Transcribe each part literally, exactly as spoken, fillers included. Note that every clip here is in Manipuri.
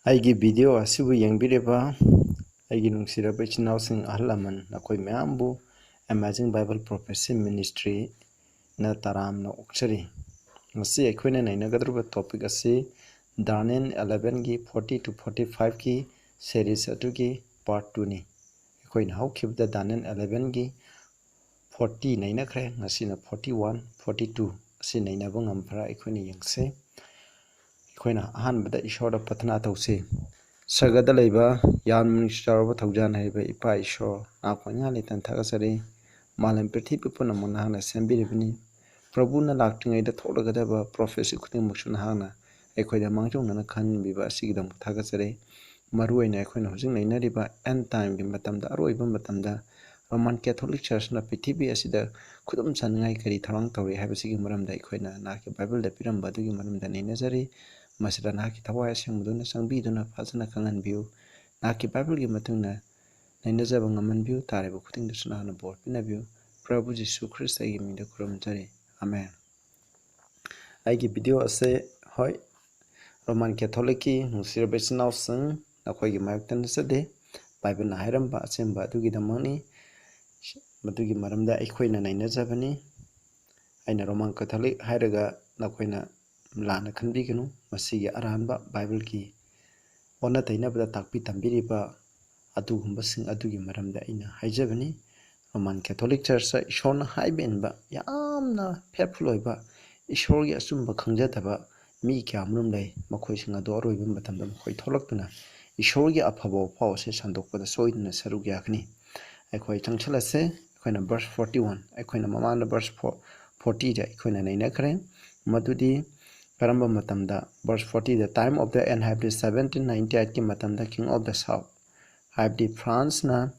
ꯑꯩꯒꯤ ꯚꯤꯗꯤꯑꯣ ꯑꯁꯤꯕꯨ ꯌꯦꯡꯕꯤꯔꯤꯕ ꯑꯩꯒꯤ ꯅꯨꯡꯁꯤꯔꯕ ꯏꯆꯤꯟ ꯏꯅꯥꯎꯁꯤꯡ, ꯑꯍꯜ ꯂꯃꯟ, ꯅꯈꯣꯏ ꯃꯌꯥꯝꯕꯨ Amazing Bible Prophecy Ministry ꯅ ꯇꯔꯥꯝꯅ ꯑꯣꯛꯆꯔꯤ꯫ ꯉꯁꯤ ꯑꯩꯈꯣꯏꯅ ꯅꯩꯅꯒꯗꯧꯔꯤꯕ ꯇꯣꯄꯤꯛ ꯑꯁꯤ ꯗꯥꯅꯤꯌꯦꯜ eleven ꯒꯤ forty to forty five ꯀꯤ ꯁꯦꯔꯤꯁ ꯑꯗꯨꯒꯤ ꯄꯥꯔꯠ ꯇꯨꯅꯤ꯫ ꯑꯩꯈꯣꯏꯅ ꯍꯧꯈꯤꯕꯗ ꯗꯥꯅꯤꯌꯦꯜ eleven ꯒꯤ forty ꯅꯩꯅꯈ꯭ꯔꯦ, ꯉꯁꯤꯅ forty one, forty two ꯑꯁꯤ ꯅꯩꯅꯕ ꯉꯝꯕ꯭ꯔꯥ ꯑꯩꯈꯣꯏꯅ ꯌꯦꯡꯁꯤ꯫ ꯑꯩꯈꯣꯏꯅ ꯑꯍꯥꯟꯕꯗ ꯏꯁꯣꯔꯗ ꯄ꯭ꯔꯊꯅꯥ ꯇꯧꯁꯤ꯫ ꯁꯔꯒꯗ ꯂꯩꯕ ꯌꯥꯝꯅ ꯅꯨꯡꯁꯤ ꯆꯥꯎꯔꯕ ꯊꯧꯖꯥꯜ ꯍꯩꯕ ꯏꯄꯥ ꯏꯁꯣꯔ, ꯅꯍꯥꯛꯄꯨ ꯑꯩꯍꯥꯛꯅ ꯂꯩꯇꯅ ꯊꯥꯒꯠꯆꯔꯤ꯫ ꯃꯥꯂꯦꯝ ꯄ꯭ꯔꯤꯊꯤꯕꯤ ꯄꯨꯝꯅꯃꯛ ꯅꯍꯥꯛꯅ ꯁꯦꯝꯕꯤꯔꯤꯕꯅꯤ꯫ ꯄ꯭ꯔꯚꯨꯅ ꯂꯥꯛꯇ꯭ꯔꯤꯉꯩꯗ ꯊꯣꯛꯂꯒꯗꯕ ꯄ꯭ꯔꯣꯐꯦꯁꯤ ꯈꯨꯗꯤꯡꯃꯛꯁꯨ ꯅꯍꯥꯛꯅ ꯑꯩꯈꯣꯏꯗ ꯃꯥꯡꯖꯧꯅꯅ ꯈꯪꯍꯟꯕꯤꯕ ꯑꯁꯤꯒꯤꯗꯃꯛ ꯊꯥꯒꯠꯆꯔꯤ꯫ ꯃꯔꯨꯑꯣꯏꯅ ꯑꯩꯈꯣꯏꯅ ꯍꯧꯖꯤꯛ ꯅꯩꯅꯔꯤꯕ ꯑꯦꯟ ꯇꯥꯏꯝꯒꯤ ꯃꯇꯝꯗ, ꯑꯔꯣꯏꯕ ꯃꯇꯝꯗ ꯔꯣꯃꯥꯟ ꯀꯦꯊꯣꯂꯤꯛ ꯆꯔꯆꯅ ꯄ꯭ꯔꯤꯊꯤꯕꯤ ꯑꯁꯤꯗ ꯈꯨꯗꯨꯝ ꯆꯟꯅꯤꯡꯉꯥꯏ ꯀꯔꯤ ꯊꯧꯔꯥꯡ ꯇꯧꯔꯤ ꯍꯥꯏꯕꯁꯤꯒꯤ ꯃꯔꯝꯗ ꯑꯩꯈꯣꯏꯅ ꯅꯍꯥꯛꯀꯤ ꯕꯥꯏꯕꯜꯗ ꯄꯤꯔꯝꯕ ꯑꯗꯨꯒꯤ ꯃꯔꯝꯗ ꯅꯩꯅꯖꯔꯤ꯫ ꯃꯁꯤꯗ ꯅꯍꯥꯛꯀꯤ ꯊꯋꯥꯏ ꯑꯁꯦꯡꯕꯗꯨꯅ ꯆꯪꯕꯤꯗꯨꯅ ꯐꯖꯅ ꯈꯪꯍꯟꯕꯤꯌꯨ꯫ ꯅꯍꯥꯛꯀꯤ ꯕꯥꯏꯕꯜꯒꯤ ꯃꯇꯨꯡ ꯏꯟꯅ ꯅꯩꯅꯖꯕ ꯉꯝꯍꯟꯕꯤꯌꯨ꯫ ꯇꯥꯔꯤꯕ ꯈꯨꯗꯤꯡꯗꯁꯨ ꯅꯍꯥꯛꯅ ꯕꯣꯔ ꯄꯤꯅꯕꯤꯌꯨ꯫ ꯄ꯭ꯔꯚꯨ ꯖꯤꯁꯨ ꯈ꯭ꯔꯤꯁꯇ ꯑꯩꯒꯤ ꯃꯤꯡꯗ ꯈꯨꯔꯨꯝꯖꯔꯤ꯫ ꯑꯃꯦꯟ꯫ ꯑꯩꯒꯤ ꯚꯤꯗꯤꯑꯣ ꯑꯁꯦ, ꯍꯣꯏ, ꯔꯣꯃꯥꯟ ꯀꯦꯊꯣꯂꯤꯛꯀꯤ ꯅꯨꯡꯁꯤꯔꯕ ꯏꯆꯤꯟ ꯏꯅꯥꯎꯁꯤꯡ, ꯅꯈꯣꯏꯒꯤ ꯃꯥꯌꯣꯛꯇ ꯅꯠꯆꯗꯦ꯫ ꯕꯥꯏꯕꯜꯅ ꯍꯥꯏꯔꯝꯕ ꯑꯆꯨꯝꯕ ꯑꯗꯨꯒꯤꯗꯃꯛꯅꯤ꯫ ꯃꯗꯨꯒꯤ ꯃꯔꯝꯗ ꯑꯩꯈꯣꯏꯅ ꯅꯩꯅꯖꯕꯅꯤ꯫ ꯑꯩꯅ ꯔꯣꯃꯥꯟ ꯀꯦꯊꯣꯂꯤꯛ ꯍꯥꯏꯔꯒ ꯅꯈꯣꯏꯅ ꯂꯥꯟꯅ ꯈꯟꯕꯤꯒꯅꯨ꯫ ꯃꯁꯤꯒꯤ ꯑꯔꯥꯟꯕ ꯕꯥꯏꯕꯜꯒꯤ ꯑꯣꯟꯅ ꯇꯩꯅꯕꯗ ꯇꯥꯛꯄꯤ ꯇꯝꯕꯤꯔꯤꯕ ꯑꯗꯨꯒꯨꯝꯕꯁꯤꯡ ꯑꯗꯨꯒꯤ ꯃꯔꯝꯗ ꯑꯩꯅ ꯍꯥꯏꯖꯕꯅꯤ꯫ ꯔꯣꯃꯥꯟ ꯀꯦꯊꯣꯂꯤꯛ ꯆꯔꯆꯇ ꯏꯁꯣꯔꯅ ꯍꯥꯏꯕ ꯏꯟꯕ ꯌꯥꯝꯅ ꯐꯦꯠꯐꯨꯜ ꯑꯣꯏꯕ, ꯏꯁꯣꯔꯒꯤ ꯑꯆꯨꯝꯕ ꯈꯪꯖꯗꯕ ꯃꯤ ꯀꯌꯥꯃꯔꯨꯝ ꯂꯩ꯫ ꯃꯈꯣꯏꯁꯤꯡ ꯑꯗꯨ ꯑꯔꯣꯏꯕ ꯃꯇꯝꯗ ꯃꯈꯣꯏ ꯊꯣꯛꯂꯛꯇꯨꯅ ꯏꯁꯣꯔꯒꯤ ꯑꯐꯕ ꯋꯥꯐꯥꯎ ꯑꯁꯤ ꯁꯟꯗꯣꯛꯄꯗ ꯁꯣꯏꯗꯅ ꯁꯔꯨꯛ ꯌꯥꯒꯅꯤ꯫ ꯑꯩꯈꯣꯏ ꯆꯪꯁꯤꯜꯂꯁꯦ꯫ ꯑꯩꯈꯣꯏꯅ verse forty one, ꯑꯩꯈꯣꯏꯅ ꯃꯃꯥꯡꯗ verse forty ꯗ ꯑꯩꯈꯣꯏꯅ ꯅꯩꯅꯈ꯭ꯔꯦ꯫ ꯃꯗꯨꯗꯤ ꯀꯔꯝꯕ ꯃꯇꯝꯗ? Verse forty the, time of the end ꯍꯥꯏꯕꯗꯤ seventeen ninety eight ꯀꯤ ꯃꯇꯝꯗ King of the South, ꯍꯥꯏꯕꯗꯤ ꯐ꯭ꯔꯥꯟꯁꯅ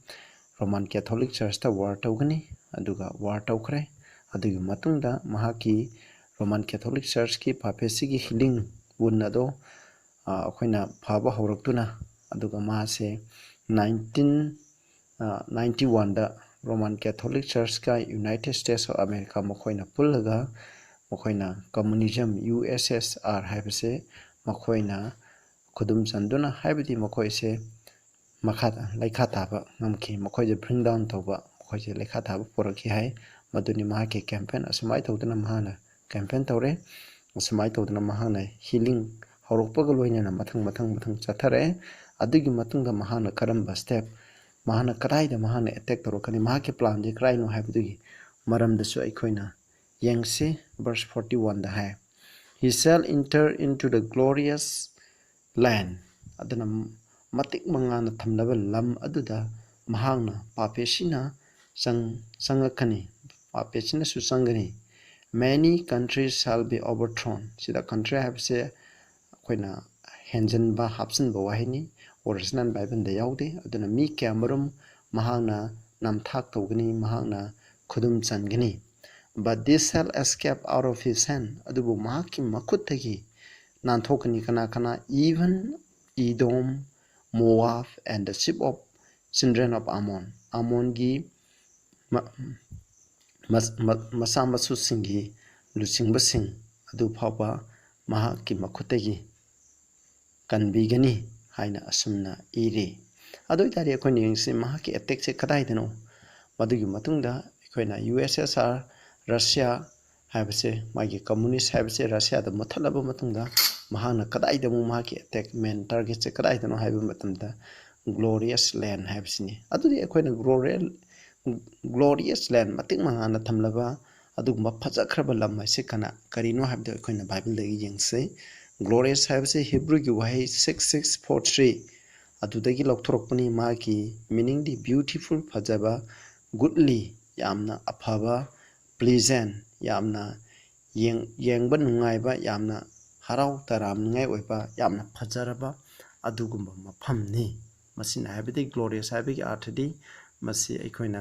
ꯔꯣꯃꯥꯟ ꯀꯦꯊꯣꯂꯤꯛ ꯆꯔꯆꯇ ꯋꯥꯔ ꯇꯧꯒꯅꯤ, ꯑꯗꯨꯒ ꯋꯥꯔ ꯇꯧꯈ꯭ꯔꯦ꯫ ꯑꯗꯨꯒꯤ ꯃꯇꯨꯡꯗ ꯃꯍꯥꯛꯀꯤ ꯔꯣꯃꯥꯟ ꯀꯦꯊꯣꯂꯤꯛ ꯆꯔꯆꯀꯤ ꯄꯥꯄꯦꯁꯤꯒꯤ ꯍꯤꯂꯤꯡ ꯋꯨꯟ ꯑꯗꯣ, ꯑ, ꯑꯩꯈꯣꯏꯅ ꯐꯕ ꯍꯧꯔꯛꯇꯨꯅ, ꯑꯗꯨꯒ ꯃꯥꯁꯦ nineteen ninety one ꯗ ꯔꯣꯃꯥꯟ ꯀꯦꯊꯣꯂꯤꯛ ꯆꯔꯆꯀ United States of America ꯃꯈꯣꯏꯅ ꯄꯨꯜꯂꯒ ꯃꯈꯣꯏꯅ communism, U S S R ꯍꯥꯏꯕꯁꯦ ꯃꯈꯣꯏꯅ ꯈꯨꯗꯨꯝ ꯆꯟꯗꯨꯅ, ꯍꯥꯏꯕꯗꯤ ꯃꯈꯣꯏꯁꯦ ꯃꯈꯥ ꯂꯩꯈꯥ ꯊꯥꯕ ꯉꯝꯈꯤ, ꯃꯈꯣꯏꯁꯦ bring down ꯇꯧꯕ, ꯃꯈꯣꯏꯁꯦ ꯂꯩꯈꯥ ꯊꯥꯕ ꯄꯨꯔꯛꯈꯤ ꯍꯥꯏ꯫ ꯃꯗꯨꯅꯤ ꯃꯍꯥꯛꯀꯤ campaign꯫ ꯑꯁꯨꯃꯥꯏꯅ ꯇꯧꯗꯅ ꯃꯍꯥꯛꯅ campaign ꯇꯧꯔꯦ꯫ ꯑꯁꯨꯃꯥꯏꯅ ꯇꯧꯗꯅ ꯃꯍꯥꯛꯅ healing ꯍꯧꯔꯛꯄꯒ ꯂꯣꯏꯅꯅ ꯃꯊꯪ ꯃꯊꯪ ꯃꯊꯪ ꯆꯠꯊꯔꯛꯑꯦ꯫ ꯑꯗꯨꯒꯤ ꯃꯇꯨꯡꯗ ꯃꯍꯥꯛꯅ ꯀꯔꯝꯕ step, ꯃꯍꯥꯛꯅ ꯀꯗꯥꯏꯗ ꯃꯍꯥꯛꯅ attack ꯇꯧꯔꯛꯀꯅꯤ, ꯃꯍꯥꯛꯀꯤ planꯗꯤ ꯀꯗꯥꯏꯅꯣ ꯍꯥꯏꯕꯗꯨꯒꯤ ꯃꯔꯝꯗꯁꯨ ꯑꯩꯈꯣꯏꯅ ꯌꯦꯡꯁꯤ꯫ Verse forty oneꯗ high, "He shall enter into the glorious land", ꯑꯗꯨꯅ ꯃꯇꯤꯛ ꯃꯉꯥꯅ ꯊꯝꯂꯕ ꯂꯝ ꯑꯗꯨꯗ ꯃꯍꯥꯛꯅ ꯄꯥꯄꯦꯁꯤꯅ ꯆꯪ-, ꯆꯪꯉꯛꯀꯅꯤ, ꯄꯥꯄꯦꯁꯤꯅꯁꯨ ꯆꯪꯒꯅꯤ꯫ "Many countries shall be overthrown", ꯁꯤꯗ country ꯍꯥꯏꯕꯁꯦ ꯑꯩꯈꯣꯏꯅ ꯍꯦꯟꯖꯤꯟꯕ, ꯍꯥꯞꯆꯤꯟꯕ ꯋꯥꯍꯩꯅꯤ, original Bibleꯗ ꯌꯥꯎꯗꯦ꯫ ꯑꯗꯨꯅ ꯃꯤ ꯀꯌꯥꯃꯔꯨꯝ ꯃꯍꯥꯛꯅ ꯅꯝꯊꯥꯛ ꯇꯧꯒꯅꯤ, ꯃꯍꯥꯛꯅ ꯈꯨꯗꯨꯝ ꯆꯟꯒꯅꯤ꯫ "But this shall escape out of his hand", ꯑꯗꯨꯕꯨ ꯃꯍꯥꯛꯀꯤ ꯃꯈꯨꯠꯇꯒꯤ ꯅꯥꯟꯊꯣꯛꯀꯅꯤ꯫ ꯀꯅꯥ ꯀꯅꯥ? "Even Edom, Moab, and the sheep of children of Ammon", ꯑꯃꯣꯟꯒꯤ ꯃ-, ꯃꯆꯥ ꯃꯁꯨꯁꯤꯡꯒꯤ ꯂꯨꯆꯤꯡꯕꯁꯤꯡ ꯑꯗꯨ ꯐꯥꯎꯕ ꯃꯍꯥꯛꯀꯤ ꯃꯈꯨꯠꯇꯒꯤ ꯀꯟꯕꯤꯒꯅꯤ ꯍꯥꯏꯅ ꯑꯁꯨꯝꯅ ꯏꯔꯤ꯫ ꯑꯗꯨ ꯑꯣꯏꯇꯥꯔꯗꯤ ꯑꯩꯈꯣꯏꯅ ꯌꯦꯡꯁꯤ, ꯃꯍꯥꯛꯀꯤ attackꯁꯦ ꯀꯗꯥꯏꯗꯅꯣ? ꯃꯗꯨꯒꯤ ꯃꯇꯨꯡꯗ ꯑꯩꯈꯣꯏꯅ ꯌꯨ ꯑꯦꯁ ꯑꯦꯁ ꯑꯥꯔ, ꯔꯁꯤꯌꯥ ꯍꯥꯏꯕꯁꯦ, ꯃꯥꯒꯤ communist ꯍꯥꯏꯕꯁꯦ ꯔꯁꯤꯌꯥꯗ ꯃꯨꯠꯊꯠꯂꯕ ꯃꯇꯨꯡꯗ ꯃꯍꯥꯛꯅ ꯀꯗꯥꯏꯗ ꯑꯃꯨꯛ ꯃꯍꯥꯛꯀꯤ attack, main targetꯁꯦ ꯀꯗꯥꯏꯗꯅꯣ ꯍꯥꯏꯕ ꯃꯇꯝꯗ glorious land ꯍꯥꯏꯕꯁꯤꯅꯤ꯫ ꯑꯗꯨꯗꯤ ꯑꯩꯈꯣꯏꯅ glorious, glorious land, ꯃꯇꯤꯛ ꯃꯉꯥꯅ ꯊꯝꯂꯕ ꯑꯗꯨꯒꯨꯝꯕ ꯐꯖꯈ꯭ꯔꯕ ꯂꯝ ꯍꯥꯏꯁꯦ ꯀꯅꯥ, ꯀꯔꯤꯅꯣ ꯍꯥꯏꯕꯗꯨ ꯑꯩꯈꯣꯏꯅ ꯕꯥꯏꯕꯜꯗꯒꯤ ꯌꯦꯡꯁꯤ꯫ Glorious ꯍꯥꯏꯕꯁꯤ ꯍꯤꯕ꯭ꯔꯨꯒꯤ ꯋꯥꯍꯩ six six four three ꯑꯗꯨꯗꯒꯤ ꯂꯧꯊꯣꯔꯛꯄꯅꯤ꯫ ꯃꯥꯒꯤ meaningꯗꯤ beautiful, ꯐꯖꯕ, goodly, ꯌꯥꯝꯅ ꯑꯐꯕ, pleasant, ꯌꯥꯝꯅ ꯌꯦꯡ-, ꯌꯦꯡꯕ ꯅꯨꯡꯉꯥꯏꯕ, ꯌꯥꯝꯅ ꯍꯔꯥꯎ ꯇꯔꯥꯝꯅꯤꯡꯉꯥꯏ ꯑꯣꯏꯕ, ꯌꯥꯝꯅ ꯐꯖꯔꯕ ꯑꯗꯨꯒꯨꯝꯕ ꯃꯐꯝꯅꯤ꯫ ꯃꯁꯤꯅ ꯍꯥꯏꯕꯗꯤ glorious ꯍꯥꯏꯕꯒꯤ ꯑꯥꯔꯊꯗꯤ ꯃꯁꯤ ꯑꯩꯈꯣꯏꯅ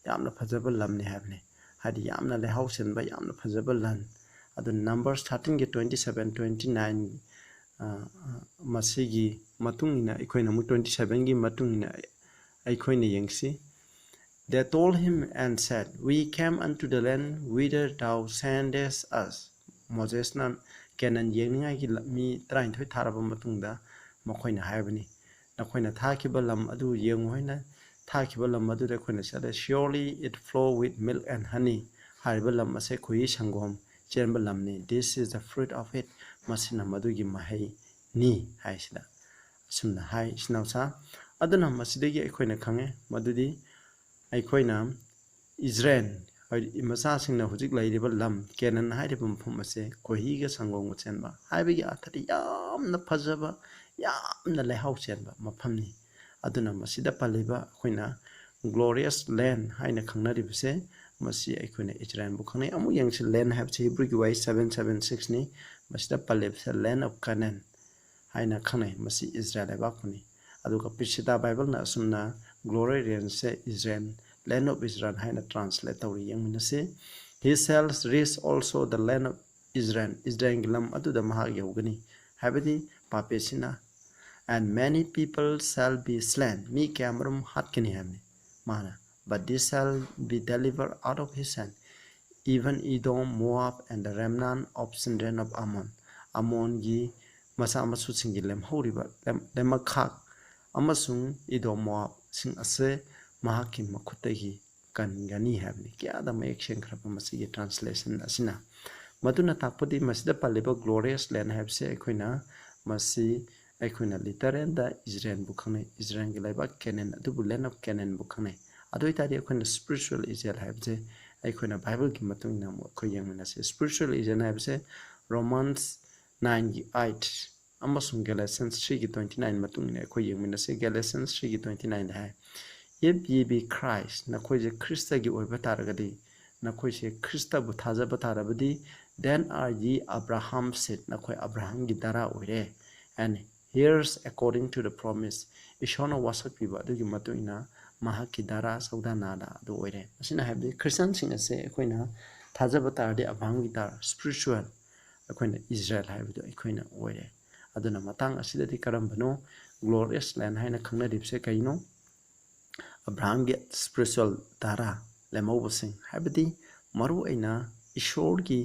ꯌꯥꯝꯅ ꯐꯖꯕ ꯂꯝꯅꯤ ꯍꯥꯏꯕꯅꯤ꯫ ꯍꯥꯏꯗꯤ ꯌꯥꯝꯅ ꯂꯩꯍꯥꯎ ꯆꯦꯟꯕ, ꯌꯥꯝꯅ ꯐꯖꯕ ꯂꯝ꯫ ꯑꯗꯨ Numbers thirteenꯒꯤ twenty seven, twenty nine, ꯑ, ꯑ, ꯃꯁꯤꯒꯤ ꯃꯇꯨꯡ ꯏꯟꯅ ꯑꯩꯈꯣꯏꯅ ꯑꯃꯨꯛ twenty sevenꯒꯤ ꯃꯇꯨꯡ ꯏꯟꯅ ꯑꯩꯈꯣꯏꯅ ꯌꯦꯡꯁꯤ꯫ "They told him and said, 'We came unto the land whither thou sendest us.'" ꯃꯣꯖꯦꯁꯅ ꯀꯦꯅꯥꯟ ꯌꯦꯡꯅꯤꯡꯉꯥꯏꯒꯤ ꯂ-, ꯃꯤ ꯇꯔꯥꯅꯤꯊꯣꯏ ꯊꯥꯔꯕ ꯃꯇꯨꯡꯗ ꯃꯈꯣꯏꯅ ꯍꯥꯏꯕꯅꯤ, "ꯅꯈꯣꯏꯅ ꯊꯥꯈꯤꯕ ꯂꯝ ꯑꯗꯨ ꯌꯦꯡꯉꯨ ꯍꯥꯏꯅ ꯊꯥꯈꯤꯕ ꯂꯝ ꯑꯗꯨꯗ ꯑꯩꯈꯣꯏꯅ ꯆꯠꯂꯦ꯫ Surely it flow with milk and honey꯫ ꯍꯥꯏꯔꯤꯕ ꯂꯝ ꯑꯁꯦ ꯈꯣꯏꯍꯤ ꯁꯪꯒꯣꯝ ꯆꯦꯟꯕ ꯂꯝꯅꯤ꯫ This is the fruit of it꯫ ꯃꯁꯤꯅ ꯃꯗꯨꯒꯤ ꯃꯍꯩꯅꯤ" ꯍꯥꯏꯁꯤꯗ ꯑꯁꯨꯝꯅ ꯍꯥꯏ, ꯏꯆꯤꯟ ꯏꯅꯥꯎꯁꯥ꯫ ꯑꯗꯨꯅ ꯃꯁꯤꯗꯒꯤ ꯑꯩꯈꯣꯏꯅ ꯈꯪꯉꯦ ꯃꯗꯨꯗꯤ ꯑꯩꯈꯣꯏꯅ ꯏꯖꯔꯦꯜ, ꯍꯥꯏꯗꯤ ꯃꯆꯥꯁꯤꯡꯅ ꯍꯧꯖꯤꯛ ꯂꯩꯔꯤꯕ ꯂꯝ ꯀꯦꯅꯥꯟ ꯍꯥꯏꯔꯤꯕ ꯃꯐꯝ ꯑꯁꯦ ꯈꯣꯏꯍꯤꯒ ꯁꯪꯒꯣꯝꯒ ꯆꯦꯟꯕ ꯍꯥꯏꯕꯒꯤ ꯑꯥꯔꯊꯗꯤ ꯌꯥꯝꯅ ꯐꯖꯕ, ꯌꯥꯝꯅ ꯂꯩꯍꯥꯎ ꯆꯦꯟꯕ ꯃꯐꯝꯅꯤ꯫ ꯑꯗꯨꯅ ꯃꯁꯤꯗ ꯄꯜꯂꯤꯕ ꯑꯩꯈꯣꯏꯅ glorious land ꯍꯥꯏꯅ ꯈꯪꯅꯔꯤꯕꯁꯦ, ꯃꯁꯤ ꯑꯩꯈꯣꯏꯅ ꯏꯖꯔꯦꯜꯕꯨ ꯈꯪꯅꯩ꯫ ꯑꯃꯨꯛ ꯌꯦꯡꯁꯤ, land ꯍꯥꯏꯕꯁꯤ ꯍꯤꯕ꯭ꯔꯨꯒꯤ ꯋꯥꯍꯩ seven seven six ꯅꯤ꯫ ꯃꯁꯤꯗ ꯄꯜꯂꯤꯕꯁꯦ land of Canaan ꯍꯥꯏꯅ ꯈꯪꯅꯩ꯫ ꯃꯁꯤ ꯏꯖꯔꯦꯜ ꯂꯩꯕꯥꯛꯄꯨꯅꯤ꯫ ꯑꯗꯨꯒ ꯄ꯭ꯔꯤꯁꯤꯇꯥ ꯕꯥꯏꯕꯜꯅ ꯑꯁꯨꯝꯅ glory land say Israel, land of Israel ꯍꯥꯏꯅ translate ꯇꯧꯔꯤ꯫ ꯌꯦꯡꯃꯤꯟꯅꯁꯤ꯫ "He shall reach also the land of Israel꯫" ꯏꯖꯔꯦꯜꯒꯤ ꯂꯝ ꯑꯗꯨꯗ ꯃꯍꯥꯛ ꯌꯧꯒꯅꯤ, ꯍꯥꯏꯕꯗꯤ ꯄꯥꯄꯤꯁꯤꯅ꯫ "And many people shall be slain꯫" ꯃꯤ ꯀꯌꯥꯃꯔꯨꯝ ꯍꯥꯠꯀꯅꯤ ꯍꯥꯏꯕꯅꯤ ꯃꯥꯅ꯫ "But they shall be delivered out of his hand, even Edom, Moab, and the remnant of children of Ammon꯫" ꯑꯃꯣꯟꯒꯤ ꯃꯆꯥ ꯃꯁꯨꯁꯤꯡꯒꯤ ꯂꯦꯝꯍꯧꯔꯤꯕ ꯂꯦꯝ-, ꯂꯦꯝꯃꯛꯈꯥꯛ ꯑꯃꯁꯨꯡ ꯏꯗꯣꯝ ꯃꯣꯋꯥꯕꯁꯤꯡ ꯑꯁꯦ ꯃꯍꯥꯛꯀꯤ ꯃꯈꯨꯠꯇꯒꯤ ꯀꯟꯒꯅꯤ ꯍꯥꯏꯕꯅꯤ꯫ ꯀꯌꯥꯗ ꯃꯌꯦꯛ ꯁꯦꯡꯈ꯭ꯔꯕ ꯃꯁꯤꯒꯤ translation ꯑꯁꯤꯅ! ꯃꯗꯨꯅ ꯇꯥꯛꯄꯗꯤ ꯃꯁꯤꯗ ꯄꯜꯂꯤꯕ glorious land ꯍꯥꯏꯕꯁꯦ ꯑꯩꯈꯣꯏꯅ ꯃꯁꯤ ꯑꯩꯈꯣꯏꯅ literal ꯗ ꯏꯖꯔꯦꯜꯕꯨ ꯈꯪꯅꯩ, ꯏꯖꯔꯦꯜꯒꯤ ꯂꯩꯕꯥꯛ ꯀꯦꯅꯥꯟ ꯑꯗꯨꯕꯨ land of Canaan ꯕꯨ ꯈꯪꯅꯩ꯫ ꯑꯗꯨ ꯑꯣꯏꯇꯥꯔꯗꯤ ꯑꯩꯈꯣꯏꯅ spiritual Israel ꯍꯥꯏꯕꯁꯦ ꯑꯩꯈꯣꯏꯅ ꯕꯥꯏꯕꯜꯒꯤ ꯃꯇꯨꯡ ꯏꯟꯅ ꯑꯃꯨꯛ ꯑꯩꯈꯣꯏ ꯌꯦꯡꯃꯤꯟꯅꯁꯤ꯫ Spiritual Israel ꯍꯥꯏꯕꯁꯦ Romans nine ꯒꯤ eight ꯑꯃꯁꯨꯡ Galatians three ꯒꯤ twenty nine ꯃꯇꯨꯡ ꯏꯟꯅ ꯑꯩꯈꯣꯏ ꯌꯦꯡꯃꯤꯟꯅꯁꯤ꯫ Galatians three ꯒꯤ twenty nine the high, "If ye be Christ, ꯅꯈꯣꯏꯁꯦ ꯈ꯭ꯔꯤꯁꯇꯒꯤ ꯑꯣꯏꯕ ꯇꯥꯔꯒꯗꯤ, ꯅꯈꯣꯏꯁꯦ ꯈ꯭ꯔꯤꯁꯇꯕꯨ ꯊꯥꯖꯕ ꯇꯥꯔꯕꯗꯤ, then are ye Abraham's seed, ꯅꯈꯣꯏ ꯑꯕ꯭ꯔꯥꯍꯝꯒꯤ ꯙꯔꯥ ꯑꯣꯏꯔꯦ, and heirs according to the promise, ꯏꯁꯣꯔꯅ ꯋꯥꯁꯛꯄꯤꯕ ꯑꯗꯨꯒꯤ ꯃꯇꯨꯡ ꯏꯟꯅ ꯃꯍꯥꯛꯀꯤ ꯙꯔꯥ, ꯆꯧꯗꯥ ꯅꯥꯗꯥ ꯑꯗꯨ ꯑꯣꯏꯔꯦ꯫" ꯃꯁꯤꯅ ꯍꯥꯏꯕꯗꯤ ꯈ꯭ꯔꯤꯁꯇꯤꯌꯥꯟꯁꯤꯡ ꯑꯁꯦ ꯑꯩꯈꯣꯏꯅ ꯊꯥꯖꯕ ꯇꯥꯔꯗꯤ ꯑꯕ꯭ꯔꯥꯍꯝꯒꯤ ꯙꯔꯥ, spiritual, ꯑꯩꯈꯣꯏꯅ ꯏꯖꯔꯦꯜ ꯍꯥꯏꯕꯗꯨ ꯑꯩꯈꯣꯏꯅ ꯑꯣꯏꯔꯦ꯫ ꯑꯗꯨꯅ ꯃꯇꯥꯡ ꯑꯁꯤꯗꯗꯤ ꯀꯔꯝꯕꯅꯣ glorious land ꯍꯥꯏꯅ ꯈꯪꯅꯔꯤꯕꯁꯦ ꯀꯩꯅꯣ? ꯑꯕ꯭ꯔꯥꯍꯝꯒꯤ spiritual ꯙꯔꯥ ꯂꯦꯝꯍꯧꯕꯁꯤꯡ, ꯍꯥꯏꯕꯗꯤ ꯃꯔꯨꯑꯣꯏꯅ ꯏꯁꯣꯔꯒꯤ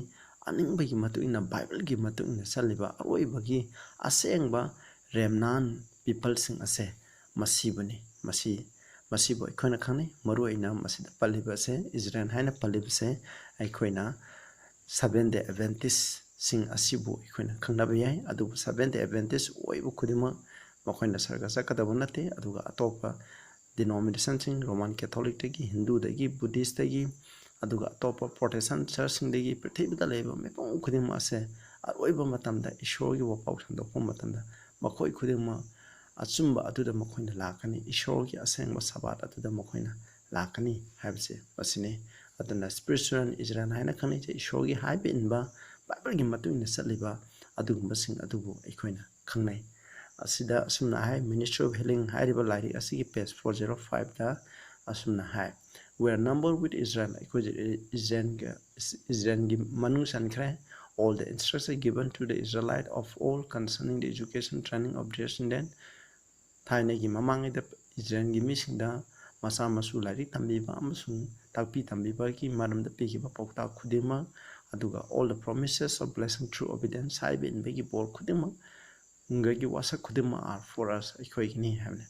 ꯑꯅꯤꯡꯕꯒꯤ ꯃꯇꯨꯡ ꯏꯟꯅ, ꯕꯥꯏꯕꯜꯒꯤ ꯃꯇꯨꯡ ꯏꯟꯅ ꯆꯠꯂꯤꯕ ꯑꯔꯣꯏꯕꯒꯤ ꯑꯁꯦꯡꯕ remnant peopleꯁꯤꯡ ꯑꯁꯦ ꯃꯁꯤꯕꯨꯅꯤ꯫ ꯃꯁꯤ, ꯃꯁꯤꯕꯨ ꯑꯩꯈꯣꯏꯅ ꯈꯪꯅꯩ꯫ ꯃꯔꯨꯑꯣꯏꯅ ꯃꯁꯤꯗ ꯄꯜꯂꯤꯕ ꯑꯁꯦ, ꯏꯖꯔꯦꯜ ꯍꯥꯏꯅ ꯄꯜꯂꯤꯕꯁꯦ, ꯑꯩꯈꯣꯏꯅ Seventh Day Adventistꯁꯤꯡ ꯑꯁꯤꯕꯨ ꯑꯩꯈꯣꯏꯅ ꯈꯪꯅꯕ ꯌꯥꯏ꯫ ꯑꯗꯨꯕꯨ Seventh Day Adventist ꯑꯣꯏꯕ ꯈꯨꯗꯤꯡꯃꯛ ꯃꯈꯣꯏꯅ ꯁꯔꯒ ꯆꯠꯀꯗꯕ ꯅꯠꯇꯦ꯫ ꯑꯗꯨꯒ ꯑꯇꯣꯞꯄ denominationꯁꯤꯡ, Roman Catholicꯇꯒꯤ, ꯍꯤꯟꯗꯨꯗꯒꯤ, Buddhistꯇꯒꯤ, ꯑꯗꯨꯒ ꯑꯇꯣꯞꯄ Protestant churchꯁꯤꯡꯗꯒꯤ, ꯄ꯭ꯔꯤꯊꯤꯕꯤꯗ ꯂꯩꯕ ꯃꯤꯄꯨꯝ ꯈꯨꯗꯤꯡꯃꯛ ꯑꯁꯦ ꯑꯔꯣꯏꯕ ꯃꯇꯝꯗ ꯏꯁꯣꯔꯒꯤ ꯋꯥꯄꯥꯎ ꯁꯟꯗꯣꯛꯄ ꯃꯇꯝꯗ ꯃꯈꯣꯏ ꯈꯨꯗꯤꯡꯃꯛ ꯑꯆꯨꯝꯕ ꯑꯗꯨꯗ ꯃꯈꯣꯏꯅ ꯂꯥꯛꯀꯅꯤ꯫ ꯏꯁꯣꯔꯒꯤ ꯑꯁꯦꯡꯕ ꯁꯕꯥꯠ ꯑꯗꯨꯗ ꯃꯈꯣꯏꯅ ꯂꯥꯛꯀꯅꯤ ꯍꯥꯏꯕꯁꯦ ꯃꯁꯤꯅꯤ꯫ ꯑꯗꯨꯅ spiritual Israel ꯍꯥꯏꯅ ꯈꯪꯅꯩꯁꯦ ꯏꯁꯣꯔꯒꯤ ꯍꯥꯏꯕ ꯏꯟꯕ, ꯕꯥꯏꯕꯜꯒꯤ ꯃꯇꯨꯡ ꯏꯟꯅ ꯆꯠꯂꯤꯕ ꯑꯗꯨꯒꯨꯝꯕꯁꯤꯡ ꯑꯗꯨꯕꯨ ꯑꯩꯈꯣꯏꯅ ꯈꯪꯅꯩ꯫ ꯑꯁꯤꯗ ꯑꯁꯨꯝꯅ ꯍꯥꯏ, Ministry of Healing ꯍꯥꯏꯔꯤꯕ ꯂꯥꯏꯔꯤꯛ ꯑꯁꯤꯒꯤ page four zero fiveꯇ ꯑꯁꯨꯝꯅ ꯍꯥꯏ, "We are numbered with Israel." ꯑꯩꯈꯣꯏꯁꯦ ꯏꯖꯔꯦꯜꯒ, ꯏꯖꯔꯦꯜꯒꯤ ꯃꯅꯨꯡ ꯆꯟꯈ꯭ꯔꯦ꯫ "All the instruction given to the Israelite of all concerning the education training of their children." ꯊꯥꯏꯅꯒꯤ ꯃꯃꯥꯡꯉꯩꯗ ꯏꯖꯔꯦꯜꯒꯤ ꯃꯤꯁꯤꯡꯗ ꯃꯆꯥ ꯃꯁꯨ ꯂꯥꯏꯔꯤꯛ ꯇꯝꯕꯤꯕ ꯑꯃꯁꯨꯡ ꯇꯥꯛꯄꯤ ꯇꯝꯕꯤꯕꯒꯤ ꯃꯔꯝꯗ ꯄꯤꯈꯤꯕ ꯄꯥꯎꯇꯥꯛ ꯈꯨꯗꯤꯡꯃꯛ, ꯑꯗꯨꯒ "All the promises of blessing through obedience" ꯍꯥꯏꯕ ꯏꯟꯕꯒꯤ ꯕꯣꯔ ꯈꯨꯗꯤꯡꯃꯛ, ꯒꯤ ꯋꯥꯁꯛ ꯈꯨꯗꯤꯡꯃꯛ "are for us", ꯑꯩꯈꯣꯏꯒꯤꯅꯤ ꯍꯥꯏꯕꯅꯤ꯫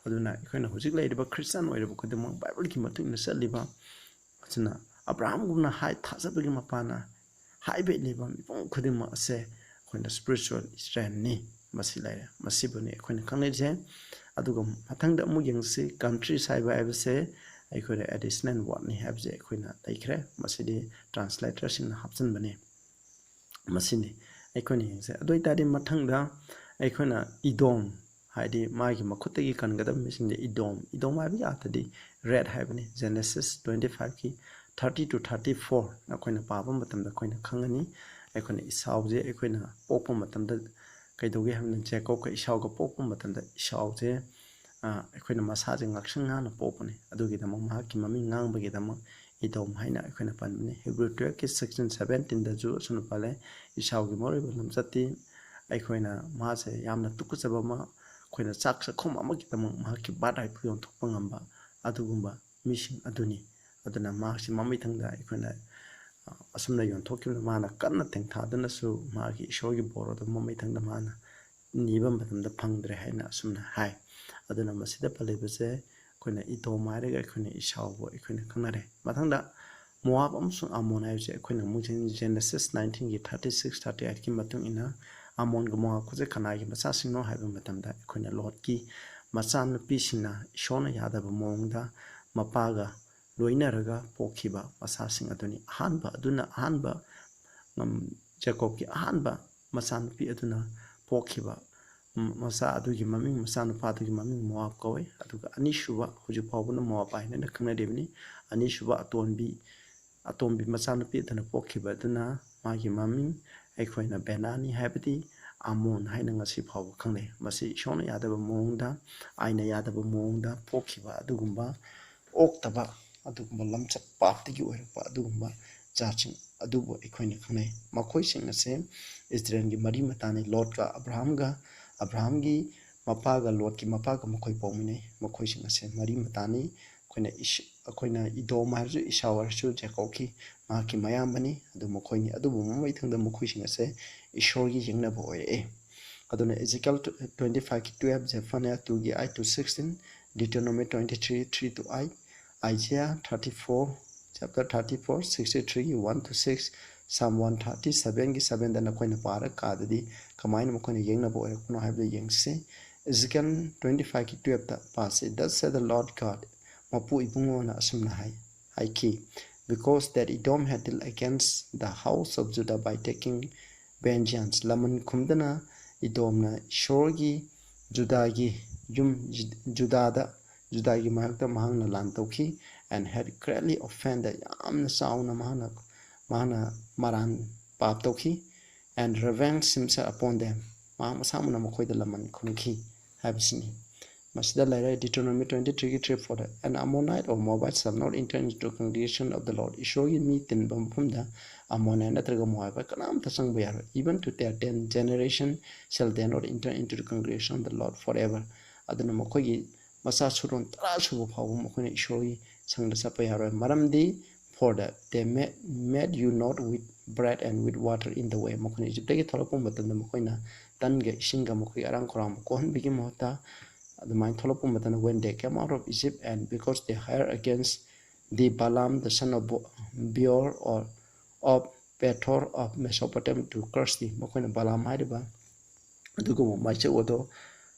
ꯑꯗꯨꯅ ꯑꯩꯈꯣꯏꯅ ꯍꯧꯖꯤꯛ ꯂꯩꯔꯤꯕ ꯈ꯭ꯔꯤꯁꯇꯥꯟ ꯑꯣꯏꯔꯤꯕ ꯈꯨꯗꯤꯡꯃꯛ, ꯕꯥꯏꯕꯜꯒꯤ ꯃꯇꯨꯡ ꯏꯟꯅ ꯆꯠꯂꯤꯕ, ꯑꯁꯤꯅ ꯑꯕ꯭ꯔꯥꯍꯝꯒꯨꯝꯅ ꯍꯥꯏ, ꯊꯥꯖꯕꯒꯤ ꯃꯄꯥꯅ ꯍꯥꯏꯕ ꯏꯜꯂꯤꯕ ꯃꯤꯄꯨꯝ ꯈꯨꯗꯤꯡꯃꯛ ꯑꯁꯦ ꯑꯩꯈꯣꯏꯅ spiritual Israelꯅꯤ꯫ ꯃꯁꯤ ꯂꯩꯔꯦ, ꯃꯁꯤꯕꯨꯅꯤ ꯑꯩꯈꯣꯏꯅ ꯈꯪꯅꯔꯤꯁꯦ꯫ ꯑꯗꯨꯒ ꯃꯊꯪꯗ ꯑꯃꯨꯛ ꯌꯦꯡꯁꯤ, countries ꯍꯥꯏꯕ ꯍꯥꯏꯕꯁꯦ ꯑꯩꯈꯣꯏꯅ additional wordꯅꯤ ꯍꯥꯏꯕꯁꯦ ꯑꯩꯈꯣꯏꯅ ꯂꯩꯈ꯭ꯔꯦ꯫ ꯃꯁꯤꯗꯤ translatorꯁꯤꯡꯅ ꯍꯥꯞꯆꯤꯟꯕꯅꯤ꯫ ꯃꯁꯤꯅꯤ ꯑꯩꯈꯣꯏꯅ ꯌꯦꯡꯁꯦ꯫ ꯑꯗꯨ ꯑꯣꯏꯇꯥꯔꯗꯤ ꯃꯊꯪꯗ ꯑꯩꯈꯣꯏꯅ ꯏꯗꯣꯝ, ꯍꯥꯏꯗꯤ ꯃꯥꯒꯤ ꯃꯈꯨꯠꯇꯒꯤ ꯀꯟꯒꯗꯕ ꯃꯤꯁꯤꯡꯁꯦ ꯏꯗꯣꯝ, ꯏꯗꯣꯝ ꯍꯥꯏꯕꯒꯤ ꯑꯥꯔꯊꯗꯤ red ꯍꯥꯏꯕꯅꯤ꯫ Genesis twenty fiveꯀꯤ thirty to thirty four ꯑꯩꯈꯣꯏꯅ ꯄꯥꯕ ꯃꯇꯝꯗ ꯑꯩꯈꯣꯏꯅ ꯈꯪꯒꯅꯤ꯫ ꯑꯩꯈꯣꯏꯅ ꯏꯁꯥꯎꯁꯦ ꯑꯩꯈꯣꯏꯅ ꯄꯣꯛꯄ ꯃꯇꯝꯗ ꯀꯩꯗꯧꯒꯦ ꯍꯥꯏꯕꯅ ꯖꯦꯀꯣꯕꯀ ꯏꯁꯥꯎꯒ ꯄꯣꯛꯄ ꯃꯇꯝꯗ ꯏꯁꯥꯎꯁꯦ, ꯑ, ꯑꯩꯈꯣꯏꯅ ꯃꯁꯥꯁꯦ ꯉꯥꯛꯁꯪ ꯉꯥꯡꯅ ꯄꯣꯛꯄꯅꯤ꯫ ꯑꯗꯨꯒꯤꯗꯃꯛ ꯃꯍꯥꯛꯀꯤ ꯃꯃꯤꯡ ꯉꯥꯡꯕꯒꯤꯗꯃꯛ ꯏꯗꯣꯝ ꯍꯥꯏꯅ ꯑꯩꯈꯣꯏꯅ ꯄꯟꯕꯅꯤ꯫ Hebrew twelveꯀꯤ section seventeenꯗꯁꯨ ꯑꯁꯨꯝꯅ ꯄꯜꯂꯦ, ꯏꯁꯥꯎꯒꯤ ꯃꯔꯨꯑꯣꯏꯕ ꯂꯝꯆꯠꯇꯤ ꯑꯩꯈꯣꯏꯅ ꯃꯥꯁꯦ ꯌꯥꯝꯅ ꯇꯨꯀꯠꯆꯕ ꯑꯃ, ꯑꯩꯈꯣꯏꯅ ꯆꯥꯛ ꯆꯥꯛꯈꯨꯝ ꯑꯃꯒꯤꯗꯃꯛ ꯃꯍꯥꯛꯀꯤ birthright ꯌꯣꯟꯊꯣꯛꯄ ꯉꯝꯕ ꯑꯗꯨꯒꯨꯝꯕ ꯃꯤꯁꯤꯡ ꯑꯗꯨꯅꯤ꯫ ꯑꯗꯨꯅ ꯃꯍꯥꯛꯁꯤ ꯃꯃꯩꯊꯪꯗ ꯑꯩꯈꯣꯏꯅ, ꯑ, ꯑꯁꯨꯝꯅ ꯌꯣꯟꯊꯣꯛꯈꯤꯕꯅ ꯃꯥꯅ ꯀꯟꯅ ꯇꯦꯡꯊꯥꯗꯨꯅꯁꯨ ꯃꯥꯒꯤ ꯏꯁꯣꯔꯒꯤ ꯕꯣꯔ ꯑꯗꯨ ꯃꯃꯩꯊꯪꯗ ꯃꯥꯅ ꯅꯤꯕ ꯃꯇꯝꯗ ꯐꯪꯗ꯭ꯔꯦ ꯍꯥꯏꯅ ꯑꯁꯨꯝꯅ ꯍꯥꯏ꯫ ꯑꯗꯨꯅ ꯃꯁꯤꯗ ꯄꯜꯂꯤꯕꯁꯦ ꯑꯩꯈꯣꯏꯅ ꯏꯗꯣꯝ ꯍꯥꯏꯔꯒ ꯑꯩꯈꯣꯏꯅ ꯏꯁꯥꯎꯕꯨ ꯑꯩꯈꯣꯏꯅ ꯈꯪꯅꯔꯦ꯫ ꯃꯊꯪꯗ ꯃꯣꯋꯥꯕ ꯑꯃꯁꯨꯡ ꯑꯃꯣꯟ ꯍꯥꯏꯕꯁꯦ ꯑꯩꯈꯣꯏꯅ ꯑꯃꯨꯛ Gen-, Genesis nineteenꯒꯤ thirty six, thirty eightꯀꯤ ꯃꯇꯨꯡ ꯏꯟꯅ ꯑꯃꯣꯟꯒ ꯃꯣꯋꯥꯕꯀꯁꯦ ꯀꯅꯥꯒꯤ ꯃꯆꯥꯁꯤꯡꯅꯣ ꯍꯥꯏꯕ ꯃꯇꯝꯗ ꯑꯩꯈꯣꯏꯅ ꯂꯣꯠꯀꯤ ꯃꯆꯥꯅꯨꯄꯤꯁꯤꯡꯅ ꯏꯁꯣꯔꯅ ꯌꯥꯗꯕ ꯃꯑꯣꯡꯗ ꯃꯄꯥꯒ ꯂꯣꯏꯅꯔꯒ ꯄꯣꯛꯈꯤꯕ ꯃꯆꯥꯁꯤꯡ ꯑꯗꯨꯅꯤ꯫ ꯑꯍꯥꯟꯕ ꯑꯗꯨꯅ ꯑꯍꯥꯟꯕ, ꯎꯝ, ꯖꯦꯀꯣꯕꯀꯤ ꯑꯍꯥꯟꯕ ꯃꯆꯥꯅꯨꯄꯤ ꯑꯗꯨꯅ ꯄꯣꯛꯈꯤꯕ, ꯎꯝ, ꯃꯆꯥ ꯑꯗꯨꯒꯤ ꯃꯃꯤꯡ, ꯃꯆꯥꯅꯨꯄꯥ ꯑꯗꯨꯒꯤ ꯃꯃꯤꯡ ꯃꯣꯋꯥꯕ ꯀꯧꯏ꯫ ꯑꯗꯨꯒ ꯑꯅꯤꯁꯨꯕ, ꯍꯧꯖꯤꯛ ꯐꯥꯎꯕꯅ ꯃꯣꯋꯥꯕ ꯍꯥꯏꯅ ꯈꯪꯅꯔꯤꯕꯅꯤ꯫ ꯑꯅꯤꯁꯨꯕ ꯑꯇꯣꯟꯕꯤ, ꯑꯇꯣꯝꯕꯤ ꯃꯆꯥꯅꯨꯄꯤ ꯑꯗꯨꯅ ꯄꯣꯛꯈꯤꯕ ꯑꯗꯨꯅ ꯃꯥꯒꯤ ꯃꯃꯤꯡ ꯑꯩꯈꯣꯏꯅ ꯕꯦꯅꯥꯅꯤ, ꯍꯥꯏꯕꯗꯤ ꯑꯃꯣꯟ ꯍꯥꯏꯅ ꯉꯁꯤ ꯐꯥꯎꯕ ꯈꯪꯅꯩ꯫ ꯃꯁꯤ ꯏꯁꯣꯔꯅ ꯌꯥꯗꯕ ꯃꯑꯣꯡꯗ, ꯑꯥꯏꯟꯅ ꯌꯥꯗꯕ ꯃꯑꯣꯡꯗ ꯄꯣꯛꯈꯤꯕ ꯑꯗꯨꯒꯨꯝꯕ ꯑꯣꯛꯇꯕ, ꯑꯗꯨꯒꯨꯝꯕ ꯂꯝꯆꯠ ꯄꯥꯞꯇꯒꯤ ꯑꯣꯏꯔꯛꯄ ꯑꯗꯨꯒꯨꯝꯕ ꯖꯥꯠꯁꯤꯡ ꯑꯗꯨꯕꯨ ꯑꯩꯈꯣꯏꯅ ꯈꯪꯅꯩ꯫ ꯃꯈꯣꯏꯁꯤꯡ ꯑꯁꯦ ꯏꯁꯔꯥꯌꯦꯜꯒꯤ ꯃꯔꯤ ꯃꯇꯥꯅꯤ, ꯂꯣꯠꯀ ꯑꯕ꯭ꯔꯥꯍꯥꯝꯒ, ꯑꯕ꯭ꯔꯥꯍꯥꯝꯒꯤ ꯃꯄꯥꯒ ꯂꯣꯠꯀꯤ ꯃꯄꯥꯒ ꯃꯈꯣꯏ ꯄꯣꯛꯃꯤꯟꯅꯩ꯫ ꯃꯈꯣꯏꯁꯤꯡ ꯑꯁꯦ ꯃꯔꯤ ꯃꯇꯥꯅꯤ꯫ ꯑꯩꯈꯣꯏꯅ ꯏꯁ-, ꯑꯩꯈꯣꯏꯅ ꯏꯗꯣꯝ ꯍꯥꯏꯔꯁꯨ, ꯏꯁꯥꯎ ꯍꯥꯏꯔꯁꯨ, ꯖꯦꯀꯣꯕꯀꯤ ꯃꯍꯥꯛꯀꯤ ꯃꯌꯥꯝꯕꯅꯤ꯫ ꯑꯗꯨ ꯃꯈꯣꯏꯅꯤ꯫ ꯑꯗꯨꯕꯨ ꯃꯃꯩꯊꯪꯗ ꯃꯈꯣꯏꯁꯤꯡ ꯑꯁꯦ ꯏꯁꯣꯔꯒꯤ ꯌꯦꯛꯅꯕ ꯑꯣꯏꯔꯛꯑꯦ꯫ ꯑꯗꯨꯅ Ezekiel twenty five twelve, Zephaniah two ꯒꯤ eight to sixteen, Deuteronomy twenty three three to eight, Isaiah thirty four, chapter thirty four sixty three one to six, Psalm one thirty seven ꯒꯤ seven ꯗ ꯅꯈꯣꯏꯅ ꯄꯥꯔꯀꯥꯟꯗꯗꯤ ꯀꯃꯥꯏꯅ ꯃꯈꯣꯏꯅ ꯌꯦꯛꯅꯕ ꯑꯣꯏꯔꯛꯄꯅꯣ ꯍꯥꯏꯕꯗꯨ ꯌꯦꯡꯁꯤ꯫ Ezekiel twenty five ꯒꯤ twelve ꯇ ꯄꯥꯁꯤ, Thus said the Lord God, ꯃꯄꯨ ꯏꯕꯨꯡꯉꯣꯅ ꯑꯁꯨꯝꯅ ꯍꯥꯏ, ꯍꯥꯏꯈꯤ, Because that Edom had dealt against the house of Judah by taking vengeance, ꯂꯃꯟ ꯈꯨꯝꯗꯅ ꯏꯗꯣꯝꯅ ꯏꯁꯣꯔꯒꯤ ꯖꯨꯗꯥꯒꯤ ꯌꯨꯝ, ꯖꯨꯗꯥꯗ, ꯖꯨꯗꯥꯒꯤ ꯃꯥꯌꯣꯛꯇ ꯃꯍꯥꯛꯅ ꯂꯥꯟ ꯇꯧꯈꯤ, and had greatly offended, ꯌꯥꯝꯅ ꯆꯥꯎꯅ ꯃꯍꯥꯛꯅ, ꯃꯍꯥꯛꯅ ꯃꯔꯥꯟ ꯄꯥꯞ ꯇꯧꯈꯤ, and revenged himself upon them, ꯃꯍꯥꯛ ꯃꯁꯥꯃꯛꯅ ꯃꯈꯣꯏꯗ ꯂꯃꯟ ꯈꯨꯝꯈꯤ ꯍꯥꯏꯕꯁꯤꯅꯤ꯫ ꯃꯁꯤꯗ ꯂꯩꯔꯦ Deuteronomy twenty three ꯒꯤ three four the, An Ammonite or Moabite shall not enter into congregation of the Lord, ꯏꯁꯣꯔꯒꯤ ꯃꯤ ꯇꯤꯟꯕ ꯃꯐꯝꯗ ꯑꯃꯣꯅꯥꯏꯠ ꯅꯠꯇ꯭ꯔꯒ ꯃꯣꯋꯥꯕ ꯀꯅꯥꯝꯇ ꯆꯪꯕ ꯌꯥꯔꯣꯏ, even to their ten generation shall they not enter into the congregation of the Lord forever, ꯑꯗꯨꯅ ꯃꯈꯣꯏꯒꯤ ꯃꯆꯥ ꯁꯨꯔꯣꯟ ꯇꯔꯥ ꯁꯨꯕ ꯐꯥꯎꯕ ꯃꯈꯣꯏꯅ ꯏꯁꯣꯔꯒꯤ ꯁꯪꯗ ꯆꯠꯄ ꯌꯥꯔꯣꯏ꯫ ꯃꯔꯝꯗꯤ, for the, they made, made you not with bread and with water in the way, ꯃꯈꯣꯏꯅ ꯏꯖꯤꯞꯇꯒꯤ ꯊꯣꯛꯂꯛꯄ ꯃꯇꯝꯗ ꯃꯈꯣꯏꯅ ꯇꯟꯒ ꯏꯁꯤꯡꯒ ꯃꯈꯣꯏꯒꯤ ꯑꯔꯥꯡ ꯈꯧꯔꯥꯡꯕ ꯀꯣꯛꯍꯟꯕꯒꯤ ꯃꯍꯨꯠꯇ ꯑꯗꯨꯃꯥꯏꯅ ꯊꯣꯛꯂꯛꯄ ꯃꯇꯝꯗ, when they came out of Egypt and because they hired against the Balaam the son of Bo- Beor or of Pethor of Mesopotamia to curse thee, ꯃꯈꯣꯏꯅ ꯕꯂꯥꯝ ꯍꯥꯏꯔꯤꯕ ꯑꯗꯨꯒꯨꯝꯕ ꯃꯥꯏꯆꯧ ꯑꯗꯣ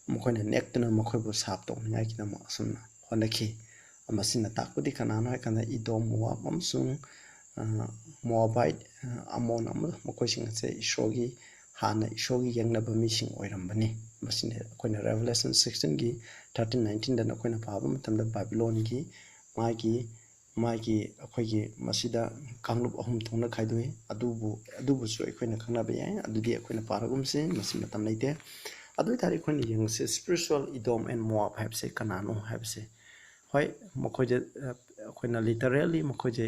ꯃꯈꯣꯏꯅ ꯅꯦꯛꯇꯨꯅ ꯃꯈꯣꯏꯕꯨ ꯁꯥꯞ ꯇꯧꯅꯤꯡꯉꯥꯏꯒꯤꯗꯃꯛ ꯑꯁꯨꯝꯅ ꯍꯣꯠꯅꯈꯤ꯫ ꯃꯁꯤꯅ ꯇꯥꯛꯄꯗꯤ ꯀꯅꯥꯅꯣ ꯍꯥꯏꯀꯥꯟꯗ ꯏꯗꯣꯝ, ꯃꯣꯋꯥꯕ ꯑꯃꯁꯨꯡ ꯃꯣꯋꯥꯕꯥꯏꯠ, ꯑꯃꯣꯟ ꯑꯃ, ꯃꯈꯣꯏꯁꯤꯡ ꯑꯁꯦ ꯏꯁꯣꯔꯒꯤ, ꯍꯥꯟꯅ ꯏꯁꯣꯔꯒꯤ ꯌꯦꯡꯅꯕ ꯃꯤꯁꯤꯡ ꯑꯣꯏꯔꯝꯕꯅꯤ꯫ ꯃꯁꯤꯅ ꯑꯩꯈꯣꯏꯅ Revelation sixteenꯒꯤ thirteen nineteenꯗ ꯑꯩꯈꯣꯏꯅ ꯄꯥꯕ ꯃꯇꯝꯗ ꯕꯥꯕꯤꯂꯣꯟꯒꯤ ꯃꯥꯒꯤ ꯃꯥꯒꯤ ꯑꯩꯈꯣꯏꯒꯤ ꯃꯁꯤꯗ ꯀꯥꯡꯂꯨꯞ ꯑꯍꯨꯝ ꯊꯣꯛꯅ ꯈꯥꯏꯗꯣꯛꯏ꯫ ꯑꯗꯨꯕꯨ ꯑꯗꯨꯕꯨꯁꯨ ꯑꯩꯈꯣꯏꯅ ꯈꯪꯅꯕ ꯌꯥꯏ꯫ ꯑꯗꯨꯗꯤ ꯑꯩꯈꯣꯏꯅ ꯄꯥꯔꯒꯨꯝꯁꯤ, ꯃꯁꯤ ꯃꯇꯝ ꯂꯩꯇꯦ꯫ ꯑꯗꯨ ꯑꯣꯏꯇꯥꯔꯗꯤ ꯑꯩꯈꯣꯏꯅ ꯌꯦꯡꯉꯁꯤ, spiritual Edom and Moab ꯍꯥꯏꯕꯁꯦ ꯀꯅꯥꯅꯣ ꯍꯥꯏꯕꯁꯦ꯫ ꯍꯣꯏ, ꯃꯈꯣꯏꯁꯦ ꯑꯩꯈꯣꯏꯅ literally ꯃꯈꯣꯏꯁꯦ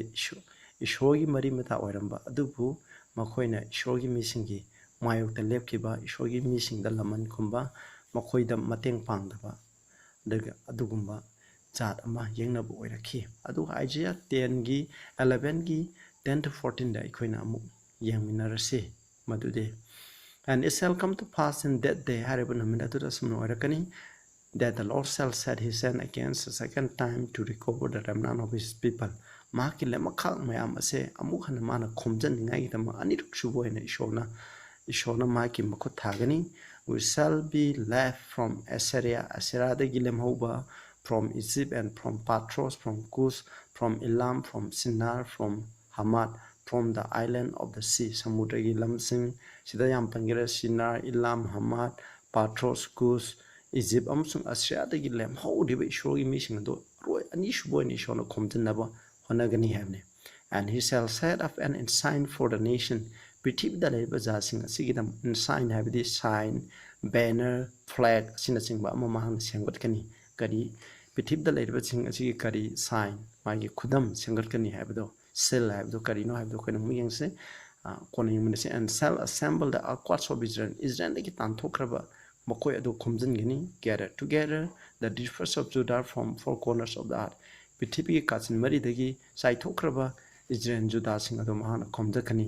ꯏꯁꯣꯔꯒꯤ ꯃꯔꯤ ꯃꯇꯥ ꯑꯣꯏꯔꯝꯕ, ꯑꯗꯨꯕꯨ ꯃꯈꯣꯏꯅ ꯏꯁꯣꯔꯒꯤ ꯃꯤꯁꯤꯡꯒꯤ ꯃꯥꯌꯣꯛꯇ ꯂꯦꯞꯈꯤꯕ, ꯏꯁꯣꯔꯒꯤ ꯃꯤꯁꯤꯡꯗ ꯂꯃꯟ ꯈꯨꯝꯕ, ꯃꯈꯣꯏꯗ ꯃꯇꯦꯡ ꯄꯥꯡꯗꯕ, ꯑꯗꯨꯒ ꯑꯗꯨꯒꯨꯝꯕ ꯖꯥꯠ ꯑꯃ ꯌꯦꯡꯅꯕ ꯑꯣꯏꯔꯛꯈꯤ꯫ ꯑꯗꯨꯒ Isaiah tenꯒꯤ elevenꯒꯤ ten to fourteenꯗ ꯑꯩꯈꯣꯏꯅ ꯑꯃꯨꯛ ꯌꯦꯡꯃꯤꯟꯅꯔꯁꯤ꯫ ꯃꯗꯨꯗꯤ, "And it shall come to pass in that day" ꯍꯥꯏꯔꯤꯕ ꯅꯨꯃꯤꯠ ꯑꯗꯨꯗ ꯑꯁꯨꯝꯅ ꯑꯣꯏꯔꯛꯀꯅꯤ, "that the Lord shall set his hand against a second time to recover the remnant of his people." ꯃꯍꯥꯛꯀꯤ ꯂꯩꯃꯈꯥꯛ ꯃꯌꯥꯝ ꯑꯁꯦ ꯑꯃꯨꯛ ꯍꯟꯅ ꯃꯥꯅ ꯈꯣꯝꯖꯟꯅꯤꯡꯉꯥꯏꯒꯤꯗꯃꯛ ꯑꯅꯤꯔꯛ ꯁꯨꯕ ꯑꯣꯏꯅ ꯏꯁꯣꯔꯅ ꯏꯁꯣꯔꯅ ꯃꯍꯥꯛꯀꯤ ꯃꯈꯨꯠ ꯊꯥꯒꯅꯤ꯫ "We shall be left from Assyria" ꯑꯁꯦꯔꯤꯌꯥꯗꯒꯤ ꯂꯦꯝꯍꯧꯕ, "from Egypt and from Pathros, from Cush, from Elam, from Shinar, from Hamath, from the island of the sea" ꯁꯃꯨꯗ꯭ꯔꯒꯤ ꯂꯝꯁꯤꯡ, ꯁꯤꯗ ꯌꯥꯝ ꯄꯟꯈ꯭ꯔꯦ, ꯁꯤꯅꯥꯔ, ꯏꯂꯥꯝ, ꯍꯃꯥꯠ, ꯄꯥꯊ꯭ꯔꯣꯁ, ꯀꯨꯁ, ꯏꯖꯤꯞ ꯑꯃꯁꯨꯡ ꯑꯁꯤꯌꯥꯗꯒꯤ ꯂꯦꯝꯍꯧꯔꯤꯕ ꯏꯁꯣꯔꯒꯤ ꯃꯤꯁꯤꯡ ꯑꯗꯨ ꯑꯔꯣꯏ ꯑꯅꯤꯁꯨꯕ ꯑꯣꯏꯅ ꯏꯁꯣꯔꯅ ꯈꯣꯝꯖꯤꯟꯅꯕ ꯍꯣꯠꯅꯒꯅꯤ ꯍꯥꯏꯕꯅꯤ꯫ "And he shall set up an ensign for the nation" ꯄ꯭ꯔꯤꯊꯤꯕꯤꯗ ꯂꯩꯔꯤꯕ ꯖꯥꯠꯁꯤꯡ ꯑꯁꯤꯒꯤꯗꯃꯛ, ensign ꯍꯥꯏꯕꯗꯤ sign, banner, flag ꯑꯁꯤꯅꯆꯤꯡꯕ ꯑꯃ ꯃꯍꯥꯛꯅ ꯁꯦꯝꯒꯠꯀꯅꯤ꯫ ꯀꯔꯤ, ꯄ꯭ꯔꯤꯊꯤꯕꯤꯗ ꯂꯩꯔꯤꯕꯁꯤꯡ ꯑꯁꯤꯒꯤ ꯀꯔꯤ sign, ꯃꯥꯒꯤ ꯈꯨꯗꯝ ꯁꯦꯝꯒꯠꯀꯅꯤ ꯍꯥꯏꯕꯗꯣ, seal ꯍꯥꯏꯕꯗꯣ ꯀꯔꯤꯅꯣ ꯍꯥꯏꯕꯗꯣ ꯑꯩꯈꯣꯏꯅ ꯑꯃꯨꯛ ꯌꯦꯡꯁꯤ꯫ ꯑ, ꯀꯣꯟꯅ ꯌꯦꯡꯃꯤꯟꯅꯁꯤ꯫ "And shall assemble the outcasts of Israel" ꯏꯁꯔꯥꯌꯦꯜꯗꯒꯤ ꯇꯥꯟꯊꯣꯛꯈ꯭ꯔꯕ ꯃꯈꯣꯏ ꯑꯗꯨ ꯈꯣꯝꯖꯤꯟꯒꯅꯤ꯫ "Gather together the dispersed of Judah from four corners of the earth" ꯄ꯭ꯔꯤꯊꯤꯕꯤꯒꯤ ꯀꯥꯆꯤꯟ ꯃꯔꯤꯗꯒꯤ ꯆꯥꯏꯊꯣꯛꯈ꯭ꯔꯕ ꯏꯁꯔꯥꯌꯦꯜ ꯖꯨꯗꯥꯁꯤꯡ ꯑꯗꯨ ꯃꯍꯥꯛꯅ ꯈꯣꯝꯖꯠꯀꯅꯤ꯫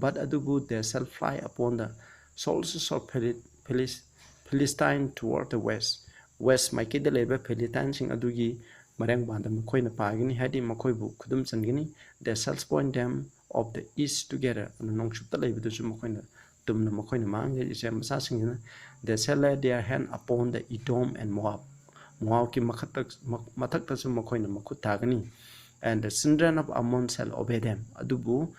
"But ꯑꯗꯨꯕꯨ they shall fly upon the shoulder of Pharaoh" Philis- Philistine toward the west. West ꯃꯥꯏꯀꯩꯗ ꯂꯩꯕ ꯐꯤꯂꯤꯁꯇꯥꯏꯟꯁꯤꯡ ꯑꯗꯨꯒꯤ ꯃꯔꯦꯡꯕꯥꯟꯗ ꯃꯈꯣꯏꯅ ꯄꯥꯏꯒꯅꯤ, ꯍꯥꯏꯗꯤ ꯃꯈꯣꯏꯕꯨ ꯈꯨꯗꯨꯝ ꯆꯟꯒꯅꯤ꯫ They shall spoil them of the east together. ꯑꯗꯨ ꯅꯣꯡꯆꯨꯞꯇ ꯂꯩꯕꯗꯨꯁꯨ ꯃꯈꯣꯏꯅ ꯇꯨꯝꯅ ꯃꯈꯣꯏꯅ ꯃꯥꯡꯒꯅꯤ꯫ ꯏꯁꯔꯥꯌꯦꯜ ꯃꯆꯥꯁꯤꯡꯁꯤꯅ, they shall lay their hand upon the Edom and Moab. ꯃꯣꯋꯥꯕꯀꯤ ꯃꯈꯛꯇ ꯃꯊꯛꯇꯁꯨ ꯃꯈꯣꯏꯅ ꯃꯈꯨꯠ ꯊꯥꯒꯅꯤ꯫ And the children of Ammon shall obey them. ꯑꯗꯨꯕꯨ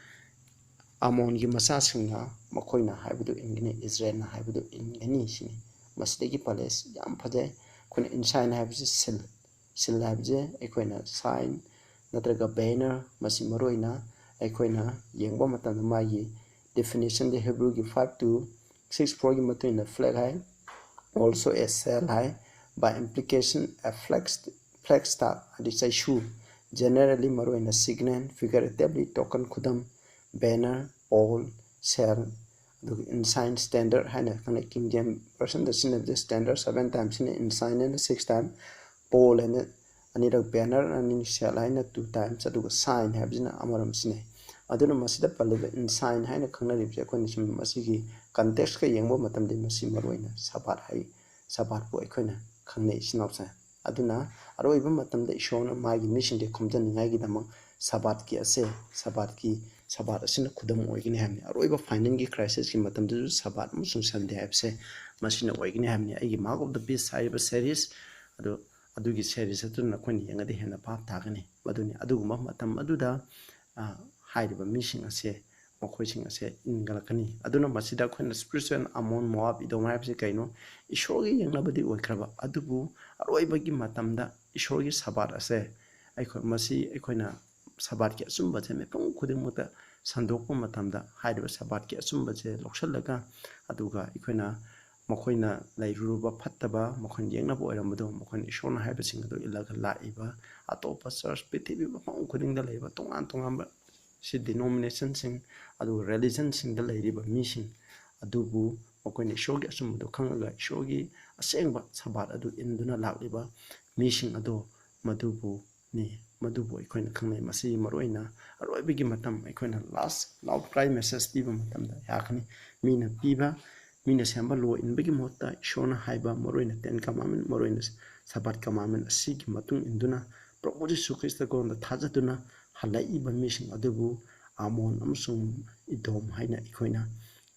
ꯑꯃꯣꯟꯒꯤ ꯃꯆꯥꯁꯤꯡꯅ ꯃꯈꯣꯏꯅ ꯍꯥꯏꯕꯗꯨ ꯏꯟꯒꯅꯤ, ꯏꯁꯔꯥꯌꯦꯜꯅ ꯍꯥꯏꯕꯗꯨ ꯏꯟꯒꯅꯤ ꯁꯤꯅꯤ꯫ ꯃꯁꯤꯗꯒꯤ ꯄꯥꯂꯦꯁ ꯌꯥꯝ ꯐꯖꯩ꯫ ꯑꯩꯈꯣꯏꯅ ꯏꯟꯁꯥꯏꯟ ꯍꯥꯏꯕꯁꯤ ꯁꯤꯜ, ꯁꯤꯜ ꯍꯥꯏꯕꯁꯦ ꯑꯩꯈꯣꯏꯅ ꯁꯥꯏꯟ ꯅꯠꯇ꯭ꯔꯒ ꯕꯦꯅꯔ, ꯃꯁꯤ ꯃꯔꯨꯑꯣꯏꯅ ꯑꯩꯈꯣꯏꯅ ꯌꯦꯡꯕ ꯃꯇꯝꯗ ꯃꯥꯒꯤ ꯗꯦꯐꯤꯅꯤꯁꯟꯗ ꯍꯤꯕ꯭ꯔꯨꯒꯤ five two six fourꯒꯤ ꯃꯇꯨꯡ ꯏꯟꯅ flag high, also a sail high, by implication a flag, flag staff ꯍꯥꯏꯗꯤ ꯆꯩꯁꯨ, generally ꯃꯔꯨꯑꯣꯏꯅ signal, figuratively token ꯈꯨꯗꯝ, banner, pole, sail, ꯑꯗꯨꯒ ensign, standard ꯍꯥꯏꯅ ꯈꯪꯅꯩ꯫ King James versionꯗ ꯁꯤꯖꯤꯟꯅꯕꯁꯦ standard seven times ꯁꯤꯖꯤꯟꯅꯩ, ensign ꯍꯥꯏꯅ six time, pole ꯍꯥꯏꯅ ꯑꯅꯤꯔꯛ, banner ꯑꯅꯤ, sail ꯍꯥꯏꯅ two times, ꯑꯗꯨꯒ sign ꯍꯥꯏꯕꯁꯤꯅ ꯑꯃꯔꯣꯝ ꯁꯤꯖꯤꯟꯅꯩ꯫ ꯑꯗꯨꯅ ꯃꯁꯤꯗ ꯄꯜꯂꯤꯕ ensign ꯍꯥꯏꯅ ꯈꯪꯅꯔꯤꯕꯁꯦ ꯑꯩꯈꯣꯏꯅ ꯁꯨꯝ ꯃꯁꯤꯒꯤ context ꯀ ꯌꯦꯡꯕ ꯃꯇꯝꯗ ꯃꯁꯤ ꯃꯔꯨꯑꯣꯏꯅ ꯁꯕꯥꯠ ꯍꯥꯏ, ꯁꯕꯥꯠꯄꯨ ꯑꯩꯈꯣꯏꯅ ꯈꯪꯅꯩ, ꯏꯆꯤꯟ ꯏꯅꯥꯎꯁꯦ꯫ ꯑꯗꯨꯅ ꯑꯔꯣꯏꯕ ꯃꯇꯝꯗ ꯏꯁꯣꯔꯅ ꯃꯥꯒꯤ ꯃꯤꯁꯤꯡꯗꯤ ꯈꯣꯝꯖꯅꯤꯡꯉꯥꯏꯒꯤꯗꯃꯛ ꯁꯕꯥꯠꯀꯤ ꯑꯁꯦ, ꯁꯕꯥꯠꯀꯤ, ꯁꯕꯥꯠ ꯑꯁꯤꯅ ꯈꯨꯗꯝ ꯑꯣꯏꯒꯅꯤ ꯍꯥꯏꯕꯅꯤ꯫ ꯑꯔꯣꯏꯕ finalꯒꯤ crisisꯀꯤ ꯃꯇꯝꯗꯁꯨ ꯁꯕꯥꯠ ꯑꯃꯁꯨꯡ Sunday ꯍꯥꯏꯕꯁꯦ ꯃꯁꯤꯅ ꯑꯣꯏꯒꯅꯤ ꯍꯥꯏꯕꯅꯤ꯫ ꯑꯩꯒꯤ Mark of the Beast ꯍꯥꯏꯔꯤꯕ series ꯑꯗꯨ, ꯑꯗꯨꯒꯤ series ꯑꯗꯨ ꯅꯈꯣꯏꯅ ꯌꯦꯡꯉꯗꯤ ꯍꯦꯟꯅ ꯚꯥꯞ ꯇꯥꯒꯅꯤ꯫ ꯃꯗꯨꯅꯤ ꯑꯗꯨꯒꯨꯝꯕ ꯃꯇꯝ ꯑꯗꯨꯗ, ꯑ, ꯍꯥꯏꯔꯤꯕ ꯃꯤꯁꯤꯡ ꯑꯁꯦ, ꯃꯈꯣꯏꯁꯤꯡ ꯑꯁꯦ ꯏꯟꯒꯠꯂꯛꯀꯅꯤ꯫ ꯑꯗꯨꯅ ꯃꯁꯤꯗ ꯑꯩꯈꯣꯏꯅ spiritual Ammon, Moab, Edom ꯍꯥꯏꯕꯁꯤ ꯀꯩꯅꯣ? ꯏꯁꯣꯔꯒꯤ ꯌꯦꯛꯅꯕꯗꯤ ꯑꯣꯏꯈ꯭ꯔꯕ, ꯑꯗꯨꯕꯨ ꯑꯔꯣꯏꯕꯒꯤ ꯃꯇꯝꯗ ꯏꯁꯣꯔꯒꯤ ꯁꯕꯥꯠ ꯑꯁꯦ ꯑꯩꯈꯣꯏ, ꯃꯁꯤ ꯑꯩꯈꯣꯏꯅ ꯁꯕꯥꯠꯀꯤ ꯑꯆꯨꯝꯕꯁꯦ ꯃꯤꯄꯨꯝ ꯈꯨꯗꯤꯡꯃꯛꯇ ꯁꯟꯗꯣꯛꯄ ꯃꯇꯝꯗ ꯍꯥꯏꯔꯤꯕ ꯁꯕꯥꯠꯀꯤ ꯑꯆꯨꯝꯕꯁꯦ ꯂꯧꯁꯤꯜꯂꯒ, ꯑꯗꯨꯒ ꯑꯩꯈꯣꯏꯅ ꯃꯈꯣꯏꯅ ꯂꯩꯔꯨꯔꯕ ꯐꯠꯇꯕ, ꯃꯈꯣꯏꯅ ꯌꯦꯛꯅꯕ ꯑꯣꯏꯔꯝꯕꯗꯣ, ꯃꯈꯣꯏꯅ ꯏꯁꯣꯔꯅ ꯍꯥꯏꯕꯁꯤꯡ ꯑꯗꯨ ꯏꯜꯂꯒ ꯂꯥꯛꯏꯕ ꯑꯇꯣꯞꯄ church, ꯄ꯭ꯔꯤꯊꯤꯕꯤ ꯃꯐꯝ ꯈꯨꯗꯤꯡꯗ ꯂꯩꯕ ꯇꯣꯉꯥꯟ ꯇꯣꯉꯥꯟꯕ ꯁꯤ denominationꯁꯤꯡ, ꯑꯗꯨꯒ religionꯁꯤꯡꯗ ꯂꯩꯔꯤꯕ ꯃꯤꯁꯤꯡ ꯑꯗꯨꯕꯨ ꯃꯈꯣꯏꯅ ꯏꯁꯣꯔꯒꯤ ꯑꯆꯨꯝꯕꯗꯨ ꯈꯪꯉꯒ ꯏꯁꯣꯔꯒꯤ ꯑꯁꯦꯡꯕ ꯁꯕꯥꯠ ꯑꯗꯨ ꯏꯟꯗꯨꯅ ꯂꯥꯛꯂꯤꯕ ꯃꯤꯁꯤꯡ ꯑꯗꯣ, ꯃꯗꯨꯕꯨꯅꯤ, ꯃꯗꯨꯕꯨ ꯑꯩꯈꯣꯏꯅ ꯈꯪꯅꯩ꯫ ꯃꯁꯤ ꯃꯔꯨꯑꯣꯏꯅ ꯑꯔꯣꯏꯕꯒꯤ ꯃꯇꯝ ꯑꯩꯈꯣꯏꯅ last loud cry message ꯄꯤꯕ ꯃꯇꯝꯗ ꯌꯥꯔꯛꯀꯅꯤ꯫ ꯃꯤꯅ ꯄꯤꯕ ꯃꯤꯅ ꯁꯦꯝꯕ ꯂꯣ ꯏꯟꯕꯒꯤ ꯃꯍꯨꯠꯇ ꯏꯁꯣꯔꯅ ꯍꯥꯏꯕ, ꯃꯔꯨꯑꯣꯏꯅ ꯇꯦꯟ ꯀꯃꯥꯟꯃꯦꯟ, ꯃꯔꯨꯑꯣꯏꯅ ꯁꯕꯥꯠ ꯀꯃꯥꯟꯃꯦꯟ ꯑꯁꯤꯒꯤ ꯃꯇꯨꯡ ꯏꯟꯗꯨꯅ ꯄ꯭ꯔꯚꯨ ꯖꯤꯁꯨ ꯈ꯭ꯔꯤꯁꯇꯒꯣꯟꯗ ꯊꯥꯖꯗꯨꯅ ꯍꯜꯂꯛꯏꯕ ꯃꯤꯁꯤꯡ ꯑꯗꯨꯕꯨ ꯑꯃꯣꯟ ꯑꯃꯁꯨꯡ ꯏꯗꯣꯝ ꯍꯥꯏꯅ ꯑꯩꯈꯣꯏꯅ,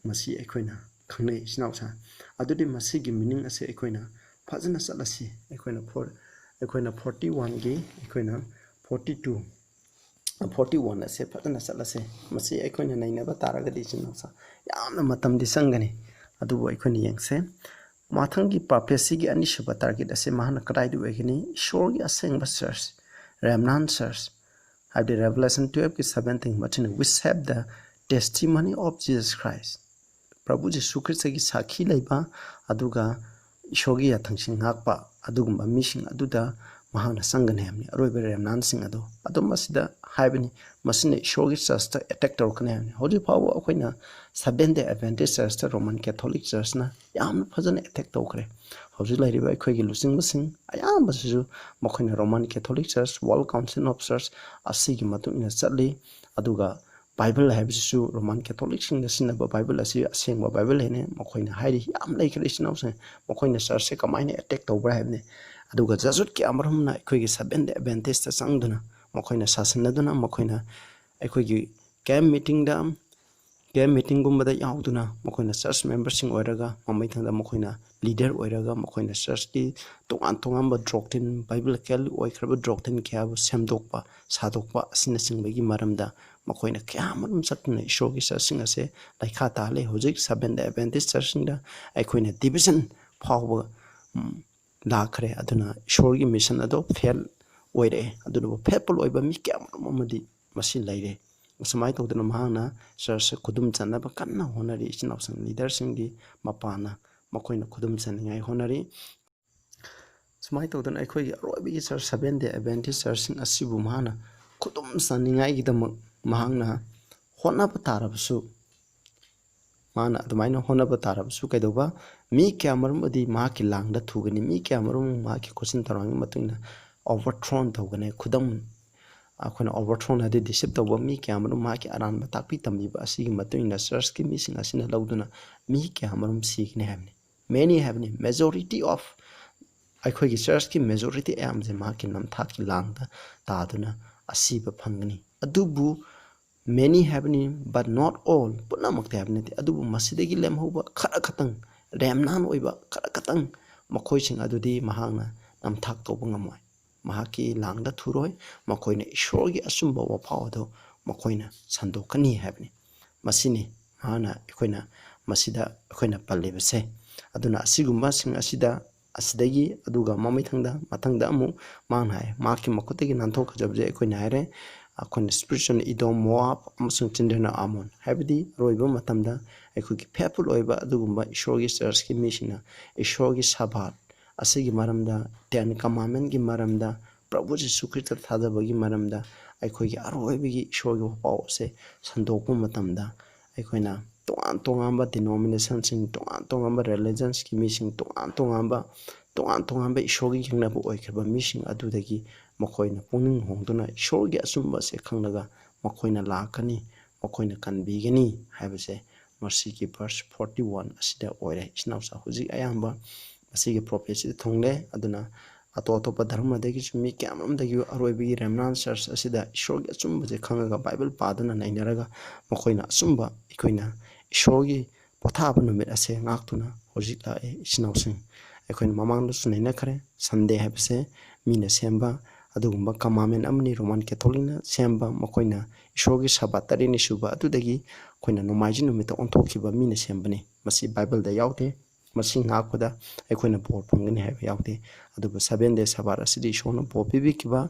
ꯃꯁꯤ ꯑꯩꯈꯣꯏꯅ ꯈꯪꯅꯩ, ꯏꯆꯤꯟ ꯏꯅꯥꯎꯁꯥ꯫ ꯑꯗꯨꯗꯤ ꯃꯁꯤꯒꯤ ꯃꯤꯅꯤꯡ ꯑꯁꯦ ꯑꯩꯈꯣꯏꯅ ꯐꯖꯅ ꯆꯠꯂꯁꯤ꯫ ꯑꯩꯈꯣꯏꯅ ꯐꯣꯔ ꯑꯩꯈꯣꯏꯅ ꯐꯣꯔꯇꯤ ꯋꯥꯟꯒꯤ ꯑꯩꯈꯣꯏꯅ ꯐꯣꯔꯇꯤ ꯇꯨ, ꯐꯣꯔꯇꯤ ꯋꯥꯟ ꯑꯁꯦ ꯐꯖꯅ ꯆꯠꯂꯁꯦ꯫ ꯃꯁꯤ ꯑꯩꯈꯣꯏꯅ ꯅꯩꯅꯕ ꯇꯥꯔꯒꯗꯤ, ꯏꯆꯤꯟ ꯏꯅꯥꯎꯁꯥ, ꯌꯥꯝꯅ ꯃꯇꯝꯗꯤ ꯆꯪꯒꯅꯤ꯫ ꯑꯗꯨꯕꯨ ꯑꯩꯈꯣꯏꯅ ꯌꯦꯡꯁꯦ, ꯃꯊꯪꯒꯤ ꯄ꯭ꯔꯣꯐꯦꯁꯤꯒꯤ ꯑꯅꯤꯁꯨꯕ ꯇꯥꯔꯒꯦꯠ ꯑꯁꯦ ꯃꯍꯥꯛꯅ ꯀꯗꯥꯏꯗ ꯑꯣꯏꯒꯅꯤ? ꯏꯁꯣꯔꯒꯤ ꯑꯁꯦꯡꯕ ꯆꯔꯆ, ꯔꯦꯝꯅꯥꯟ ꯆꯔꯆ, ꯍꯥꯏꯕꯗꯤ ꯔꯦꯚꯦꯂꯦꯁꯟ ꯇꯨꯌꯦꯜꯐꯀꯤ ꯁꯚꯦꯟꯇꯤꯟ ꯃꯁꯤꯅ, "We have the testimony of Jesus Christ", ꯄ꯭ꯔꯚꯨ ꯖꯤꯁꯨ ꯈ꯭ꯔꯤꯁꯇꯒꯤ ꯁꯥꯈꯤ ꯂꯩꯕ, ꯑꯗꯨꯒ ꯏꯁꯣꯔꯒꯤ ꯌꯥꯊꯪꯁꯤꯡ ꯉꯥꯛꯄ ꯑꯗꯨꯒꯨꯝꯕ ꯃꯤꯁꯤꯡ ꯑꯗꯨꯗ ꯃꯍꯥꯛꯅ ꯆꯪꯒꯅꯤ ꯍꯥꯏꯕꯅꯤ, ꯑꯔꯣꯏꯕ ꯔꯦꯝꯅꯥꯟꯁꯤꯡ ꯑꯗꯣ꯫ ꯑꯗꯨꯝ ꯃꯁꯤꯗ ꯍꯥꯏꯕꯅꯤ, ꯃꯁꯤꯅ ꯏꯁꯣꯔꯒꯤ ꯆꯔꯆꯇ ꯑꯦꯇꯦꯛ ꯇꯧꯔꯛꯀꯅꯤ ꯍꯥꯏꯕꯅꯤ꯫ ꯍꯧꯖꯤꯛ ꯐꯥꯎꯕ ꯑꯩꯈꯣꯏꯅ ꯁꯚꯦꯟ ꯗꯦ ꯑꯦꯗꯚꯦꯟꯇꯤꯁ ꯆꯔꯆꯇ, ꯔꯣꯃꯟ ꯀꯦꯊꯣꯂꯤꯛ ꯆꯔꯆꯅ ꯌꯥꯝꯅ ꯐꯖꯅ ꯑꯦꯇꯦꯛ ꯇꯧꯈ꯭ꯔꯦ꯫ ꯍꯧꯖꯤꯛ ꯂꯩꯔꯤꯕ ꯑꯩꯈꯣꯏꯒꯤ ꯂꯨꯆꯤꯡꯕꯁꯤꯡ ꯑꯌꯥꯝꯕꯁꯤꯁꯨ ꯃꯈꯣꯏꯅ Roman Catholic church, world council of church ꯑꯁꯤꯒꯤ ꯃꯇꯨꯡ ꯏꯟꯅ ꯆꯠꯂꯤ꯫ ꯑꯗꯨꯒ ꯕꯥꯏꯕꯜ ꯍꯥꯏꯕꯁꯤꯁꯨ ꯔꯣꯃꯟ ꯀꯦꯊꯣꯂꯤꯛꯁꯤꯡꯅ ꯁꯤꯖꯤꯟꯅꯕ ꯕꯥꯏꯕꯜ ꯑꯁꯤ ꯑꯁꯦꯡꯕ ꯕꯥꯏꯕꯜ ꯍꯥꯏꯅ ꯃꯈꯣꯏꯅ ꯍꯥꯏꯔꯤ꯫ ꯌꯥꯝ ꯂꯩꯈ꯭ꯔꯦ, ꯏꯆꯤꯟ ꯏꯅꯥꯎꯁꯤꯡ꯫ ꯃꯈꯣꯏꯅ ꯆꯔꯆꯁꯦ ꯀꯃꯥꯏꯅ ꯑꯦꯇꯦꯛ ꯇꯧꯕ꯭ꯔꯥ ꯍꯥꯏꯕꯅꯤ꯫ ꯑꯗꯨꯒ ꯖꯦꯖꯨꯠ ꯀꯌꯥ ꯑꯃꯔꯣꯝꯅ ꯑꯩꯈꯣꯏꯒꯤ ꯁꯚꯦꯟ ꯗꯦ ꯑꯦꯗꯚꯦꯟꯇꯤꯁꯇ ꯆꯪꯗꯨꯅ, ꯃꯈꯣꯏꯅ ꯁꯥꯁꯤꯟꯅꯗꯨꯅ, ꯃꯈꯣꯏꯅ ꯑꯩꯈꯣꯏꯒꯤ ꯀꯦꯝꯞ ꯃꯤꯇꯤꯡꯗ, ꯀꯦꯝꯞ ꯃꯤꯇꯤꯡꯒꯨꯝꯕꯗ ꯌꯥꯎꯗꯨꯅ, ꯃꯈꯣꯏꯅ ꯆꯔꯆ ꯃꯦꯝꯕꯔꯁꯤꯡ ꯑꯣꯏꯔꯒ, ꯃꯃꯩꯊꯪꯗ ꯃꯈꯣꯏꯅ ꯂꯤꯗꯔ ꯑꯣꯏꯔꯒ, ꯃꯈꯣꯏꯅ ꯆꯔꯆꯀꯤ ꯇꯣꯉꯥꯟ ꯇꯣꯉꯥꯟꯕ ꯗꯣꯛꯇ꯭ꯔꯤꯟ, ꯕꯥꯏꯕꯂꯤꯀꯦꯜ ꯑꯣꯏꯈ꯭ꯔꯕ ꯗꯣꯛꯇ꯭ꯔꯤꯟ ꯀꯌꯥꯕꯨ ꯁꯦꯝꯗꯣꯛꯄ, ꯁꯥꯗꯣꯛꯄ ꯑꯁꯤꯅꯆꯤꯡꯕꯒꯤ ꯃꯔꯝꯗ ꯃꯈꯣꯏꯅ ꯀꯌꯥ ꯑꯃꯔꯣꯝ ꯆꯠꯇꯨꯅ ꯏꯁꯣꯔꯒꯤ ꯆꯔꯆꯁꯤꯡ ꯑꯁꯦ ꯂꯩꯈꯥ ꯇꯥꯍꯜꯂꯦ꯫ ꯍꯧꯖꯤꯛ ꯁꯚꯦꯟ ꯗꯦ ꯑꯦꯗꯚꯦꯟꯇꯤꯁ ꯆꯔꯆꯁꯤꯡꯗ ꯑꯩꯈꯣꯏꯅ ꯗꯤꯕꯤꯖꯟ ꯐꯥꯎꯕ, ꯎꯝ, ꯂꯥꯛꯈ꯭ꯔꯦ꯫ ꯑꯗꯨꯅ ꯏꯁꯣꯔꯒꯤ ꯃꯤꯁꯟ ꯑꯗꯣ ꯐꯦꯜ ꯑꯣꯏꯔꯛꯑꯦ꯫ ꯑꯗꯨꯅꯕꯨ ꯐꯦꯠꯐꯨꯜ ꯑꯣꯏꯕ ꯃꯤ ꯀꯌꯥ ꯑꯃꯔꯣꯝ ꯑꯃꯗꯤ ꯃꯁꯤ ꯂꯩꯔꯦ꯫ ꯑꯁꯨꯃꯥꯏꯅ ꯇꯧꯗꯅ ꯃꯍꯥꯛꯅ ꯆꯔꯆꯁꯦ ꯈꯨꯗꯨꯝ ꯆꯟꯅꯕ ꯀꯟꯅ ꯍꯣꯠꯅꯔꯤ꯫ ꯏꯆꯤꯟ ꯏꯅꯥꯎꯁꯤꯡ, ꯂꯤꯗꯔꯁꯤꯡꯒꯤ ꯃꯄꯥꯟꯅ ꯃꯈꯣꯏꯅ ꯈꯨꯗꯨꯝ ꯆꯟꯅꯤꯡꯉꯥꯏ ꯍꯣꯠꯅꯔꯤ꯫ ꯁꯨꯃꯥꯏꯅ ꯇꯧꯗꯅ ꯑꯩꯈꯣꯏꯒꯤ ꯑꯔꯣꯏꯕꯒꯤ ꯆꯔꯆ, ꯁꯚꯦꯟ ꯗꯦ ꯑꯦꯗꯚꯦꯟꯇꯤꯁ ꯆꯔꯆꯁꯤꯡ ꯑꯁꯤꯕꯨ ꯃꯍꯥꯛꯅ ꯈꯨꯗꯨꯝ ꯆꯟꯅꯤꯡꯉꯥꯏꯒꯤꯗꯃꯛ ꯃꯍꯥꯛꯅ ꯍꯣꯠꯅꯕ ꯇꯥꯔꯕꯁꯨ, ꯃꯥꯅ ꯑꯗꯨꯃꯥꯏꯅ ꯍꯣꯠꯅꯕ ꯇꯥꯔꯕꯁꯨ ꯀꯩꯗꯧꯕ? ꯃꯤ ꯀꯌꯥ ꯃꯔꯨꯝ ꯑꯗꯤ ꯃꯍꯥꯛꯀꯤ ꯂꯥꯡꯗ ꯊꯨꯒꯅꯤ, ꯃꯤ ꯀꯌꯥ ꯃꯔꯨꯝ ꯃꯍꯥꯛꯀꯤ ꯈꯨꯠꯁꯤꯟ ꯊꯧꯔꯥꯡꯒꯤ ꯃꯇꯨꯡ ꯏꯟꯅ ꯑꯣꯚꯔꯊ꯭ꯔꯣꯟ ꯇꯧꯒꯅꯤ, ꯈꯨꯗꯝ ꯑꯩꯈꯣꯏꯅ overthrow ꯍꯥꯏꯗꯤ deceive ꯇꯧꯕ ꯃꯤ ꯀꯌꯥ ꯑꯃꯔꯣꯝ ꯃꯍꯥꯛꯀꯤ ꯑꯔꯥꯟꯕ ꯇꯥꯛꯄꯤ ꯇꯝꯕꯤꯕ ꯑꯁꯤꯒꯤ ꯃꯇꯨꯡ ꯏꯟꯅ churchꯀꯤ ꯃꯤꯁꯤꯡ ꯑꯁꯤꯅ ꯂꯧꯗꯨꯅ ꯃꯤ ꯀꯌꯥ ꯑꯃꯔꯣꯝ ꯁꯤꯒꯅꯤ ꯍꯥꯏꯕꯅꯤ꯫ Many ꯍꯥꯏꯕꯅꯤ, majority of ꯑꯩꯈꯣꯏꯒꯤ churchꯀꯤ majority ꯑꯌꯥꯝꯕꯁꯦ ꯃꯍꯥꯛꯀꯤ ꯅꯝꯊꯥꯛꯀꯤ ꯂꯥꯡꯗ ꯇꯥꯗꯨꯅ ꯑꯁꯤꯕ ꯐꯪꯒꯅꯤ꯫ ꯑꯗꯨꯕꯨ many ꯍꯥꯏꯕꯅꯤ, but not all, ꯄꯨꯝꯅꯃꯛꯇꯤ ꯍꯥꯏꯕ ꯅꯠꯇꯦ, ꯑꯗꯨꯕꯨ ꯃꯁꯤꯗꯒꯤ ꯂꯦꯝꯍꯧꯕ ꯈꯔ ꯈꯛꯇꯪ, remnant ꯑꯣꯏꯕ ꯈꯔ ꯈꯛꯇꯪ, ꯃꯈꯣꯏꯁꯤꯡ ꯑꯗꯨꯗꯤ ꯃꯍꯥꯛꯅ ꯅꯝꯊꯥꯛ ꯇꯧꯕ ꯉꯝꯃꯣꯏ꯫ ꯃꯍꯥꯛꯀꯤ ꯂꯥꯡꯗ ꯊꯨꯔꯣꯏ꯫ ꯃꯈꯣꯏꯅ ꯏꯁꯣꯔꯒꯤ ꯑꯆꯨꯝꯕ ꯋꯥꯐꯥꯎ ꯑꯗꯨ ꯃꯈꯣꯏꯅ ꯁꯟꯗꯣꯛꯀꯅꯤ ꯍꯥꯏꯕꯅꯤ꯫ ꯃꯁꯤꯅꯤ ꯃꯍꯥꯛꯅ ꯑꯩꯈꯣꯏꯅ ꯃꯁꯤꯗ ꯑꯩꯈꯣꯏꯅ ꯄꯜꯂꯤꯕꯁꯦ꯫ ꯑꯗꯨꯅ ꯑꯁꯤꯒꯨꯝꯕꯁꯤꯡ ꯑꯁꯤꯗ, ꯑꯁꯤꯗꯒꯤ ꯑꯗꯨꯒ ꯃꯃꯩꯊꯪꯗ, ꯃꯊꯪꯗ ꯑꯃꯨꯛ ꯃꯥꯅ ꯍꯥꯏ, ꯃꯍꯥꯛꯀꯤ ꯃꯈꯨꯠꯇꯒꯤ ꯅꯥꯟꯊꯣꯛꯀꯗꯕꯁꯦ ꯑꯩꯈꯣꯏꯅ ꯍꯥꯏꯔꯦ, ꯑꯩꯈꯣꯏꯅ spiritual Edom, Moab ꯑꯃꯁꯨꯡ children of Ammon, ꯍꯥꯏꯕꯗꯤ ꯑꯔꯣꯏꯕ ꯃꯇꯝꯗ ꯑꯩꯈꯣꯏꯒꯤ faithful ꯑꯣꯏꯕ ꯑꯗꯨꯒꯨꯝꯕ ꯏꯁꯣꯔꯒꯤ churchꯀꯤ ꯃꯤꯁꯤꯡꯅ ꯏꯁꯣꯔꯒꯤ ꯁꯕꯥꯠ ꯑꯁꯤꯒꯤ ꯃꯔꯝꯗ, Ten Commandmentꯀꯤ ꯃꯔꯝꯗ, ꯄ꯭ꯔꯚꯨ ꯖꯤꯁꯨ ꯈ꯭ꯔꯤꯁꯇ ꯊꯥꯖꯕꯒꯤ ꯃꯔꯝꯗ ꯑꯩꯈꯣꯏꯒꯤ ꯑꯔꯣꯏꯕꯒꯤ ꯏꯁꯣꯔꯒꯤ ꯋꯥꯄꯥꯎ ꯑꯁꯦ ꯁꯟꯗꯣꯛꯄ ꯃꯇꯝꯗ, ꯑꯩꯈꯣꯏꯅ ꯇꯣꯉꯥꯟ ꯇꯣꯉꯥꯟꯕ denominationꯁꯤꯡ, ꯇꯣꯉꯥꯟ ꯇꯣꯉꯥꯟꯕ religionsꯀꯤ ꯃꯤꯁꯤꯡ, ꯇꯣꯉꯥꯟ ꯇꯣꯉꯥꯟꯕ, ꯇꯣꯉꯥꯟ ꯇꯣꯉꯥꯟꯕ ꯏꯁꯣꯔꯒꯤ ꯌꯦꯛꯅꯕ ꯑꯣꯏꯈ꯭ꯔꯕ ꯃꯤꯁꯤꯡ ꯑꯗꯨꯗꯒꯤ ꯃꯈꯣꯏꯅ ꯄꯨꯛꯅꯤꯡ ꯍꯣꯡꯗꯨꯅ ꯏꯁꯣꯔꯒꯤ ꯑꯆꯨꯝꯕ ꯑꯁꯦ ꯈꯪꯂꯒ ꯃꯈꯣꯏꯅ ꯂꯥꯛꯀꯅꯤ, ꯃꯈꯣꯏꯅ ꯀꯟꯕꯤꯒꯅꯤ ꯍꯥꯏꯕꯁꯦ ꯃꯁꯤꯒꯤ verse forty one ꯑꯁꯤꯗ ꯑꯣꯏꯔꯦ꯫ ꯏꯆꯤꯟ ꯏꯅꯥꯎꯁꯥ, ꯍꯧꯖꯤꯛ ꯑꯌꯥꯝꯕ ꯃꯁꯤꯒꯤ prophecyꯗ ꯊꯨꯡꯂꯦ꯫ ꯑꯗꯨꯅ ꯑꯇꯣꯞ ꯑꯇꯣꯞꯄ ꯙꯔꯃꯗꯒꯤꯁꯨ ꯃꯤ ꯀꯌꯥ ꯑꯃꯔꯣꯝꯗꯒꯤ ꯑꯔꯣꯏꯕꯒꯤ remnant church ꯑꯁꯤꯗ ꯏꯁꯣꯔꯒꯤ ꯑꯆꯨꯝꯕꯁꯦ ꯈꯪꯉꯒ Bible ꯄꯥꯗꯨꯅ ꯅꯩꯅꯔꯒ ꯃꯈꯣꯏꯅ ꯑꯆꯨꯝꯕ ꯑꯩꯈꯣꯏꯅ ꯏꯁꯣꯔꯒꯤ ꯄꯣꯊꯥꯕ ꯅꯨꯃꯤꯠ ꯑꯁꯦ ꯉꯥꯛꯇꯨꯅ ꯍꯧꯖꯤꯛ ꯂꯥꯛꯑꯦ꯫ ꯏꯆꯤꯟ ꯏꯅꯥꯎꯁꯤꯡ, ꯑꯩꯈꯣꯏꯅ ꯃꯃꯥꯡꯗꯁꯨ ꯅꯩꯅꯈ꯭ꯔꯦ, Sunday ꯍꯥꯏꯕꯁꯦ ꯃꯤꯅ ꯁꯦꯝꯕ ꯑꯗꯨꯒꯨꯝꯕ commandment ꯑꯃꯅꯤ, Roman Catholicꯅ ꯁꯦꯝꯕ꯫ ꯃꯈꯣꯏꯅ ꯏꯁꯣꯔꯒꯤ ꯁꯕꯥꯠ ꯇꯔꯦꯠꯅꯤ ꯁꯨꯕ ꯑꯗꯨꯗꯒꯤ ꯑꯩꯈꯣꯏꯅ ꯅꯣꯡꯃꯥꯏꯖꯤꯡ ꯅꯨꯃꯤꯠꯇ ꯑꯣꯟꯊꯣꯛꯈꯤꯕ ꯃꯤꯅ ꯁꯦꯝꯕꯅꯤ꯫ ꯃꯁꯤ Bibleꯗ ꯌꯥꯎꯗꯦ꯫ ꯃꯁꯤ ꯉꯥꯛꯄꯗ ꯑꯩꯈꯣꯏꯅ ꯕꯣꯔ ꯐꯪꯒꯅꯤ ꯍꯥꯏꯕ ꯌꯥꯎꯗꯦ꯫ ꯑꯗꯨꯕꯨ Seventh Day Sabbath ꯑꯁꯤꯗꯤ ꯏꯁꯣꯔꯅ ꯕꯣꯔ ꯄꯤꯕꯤꯈꯤꯕ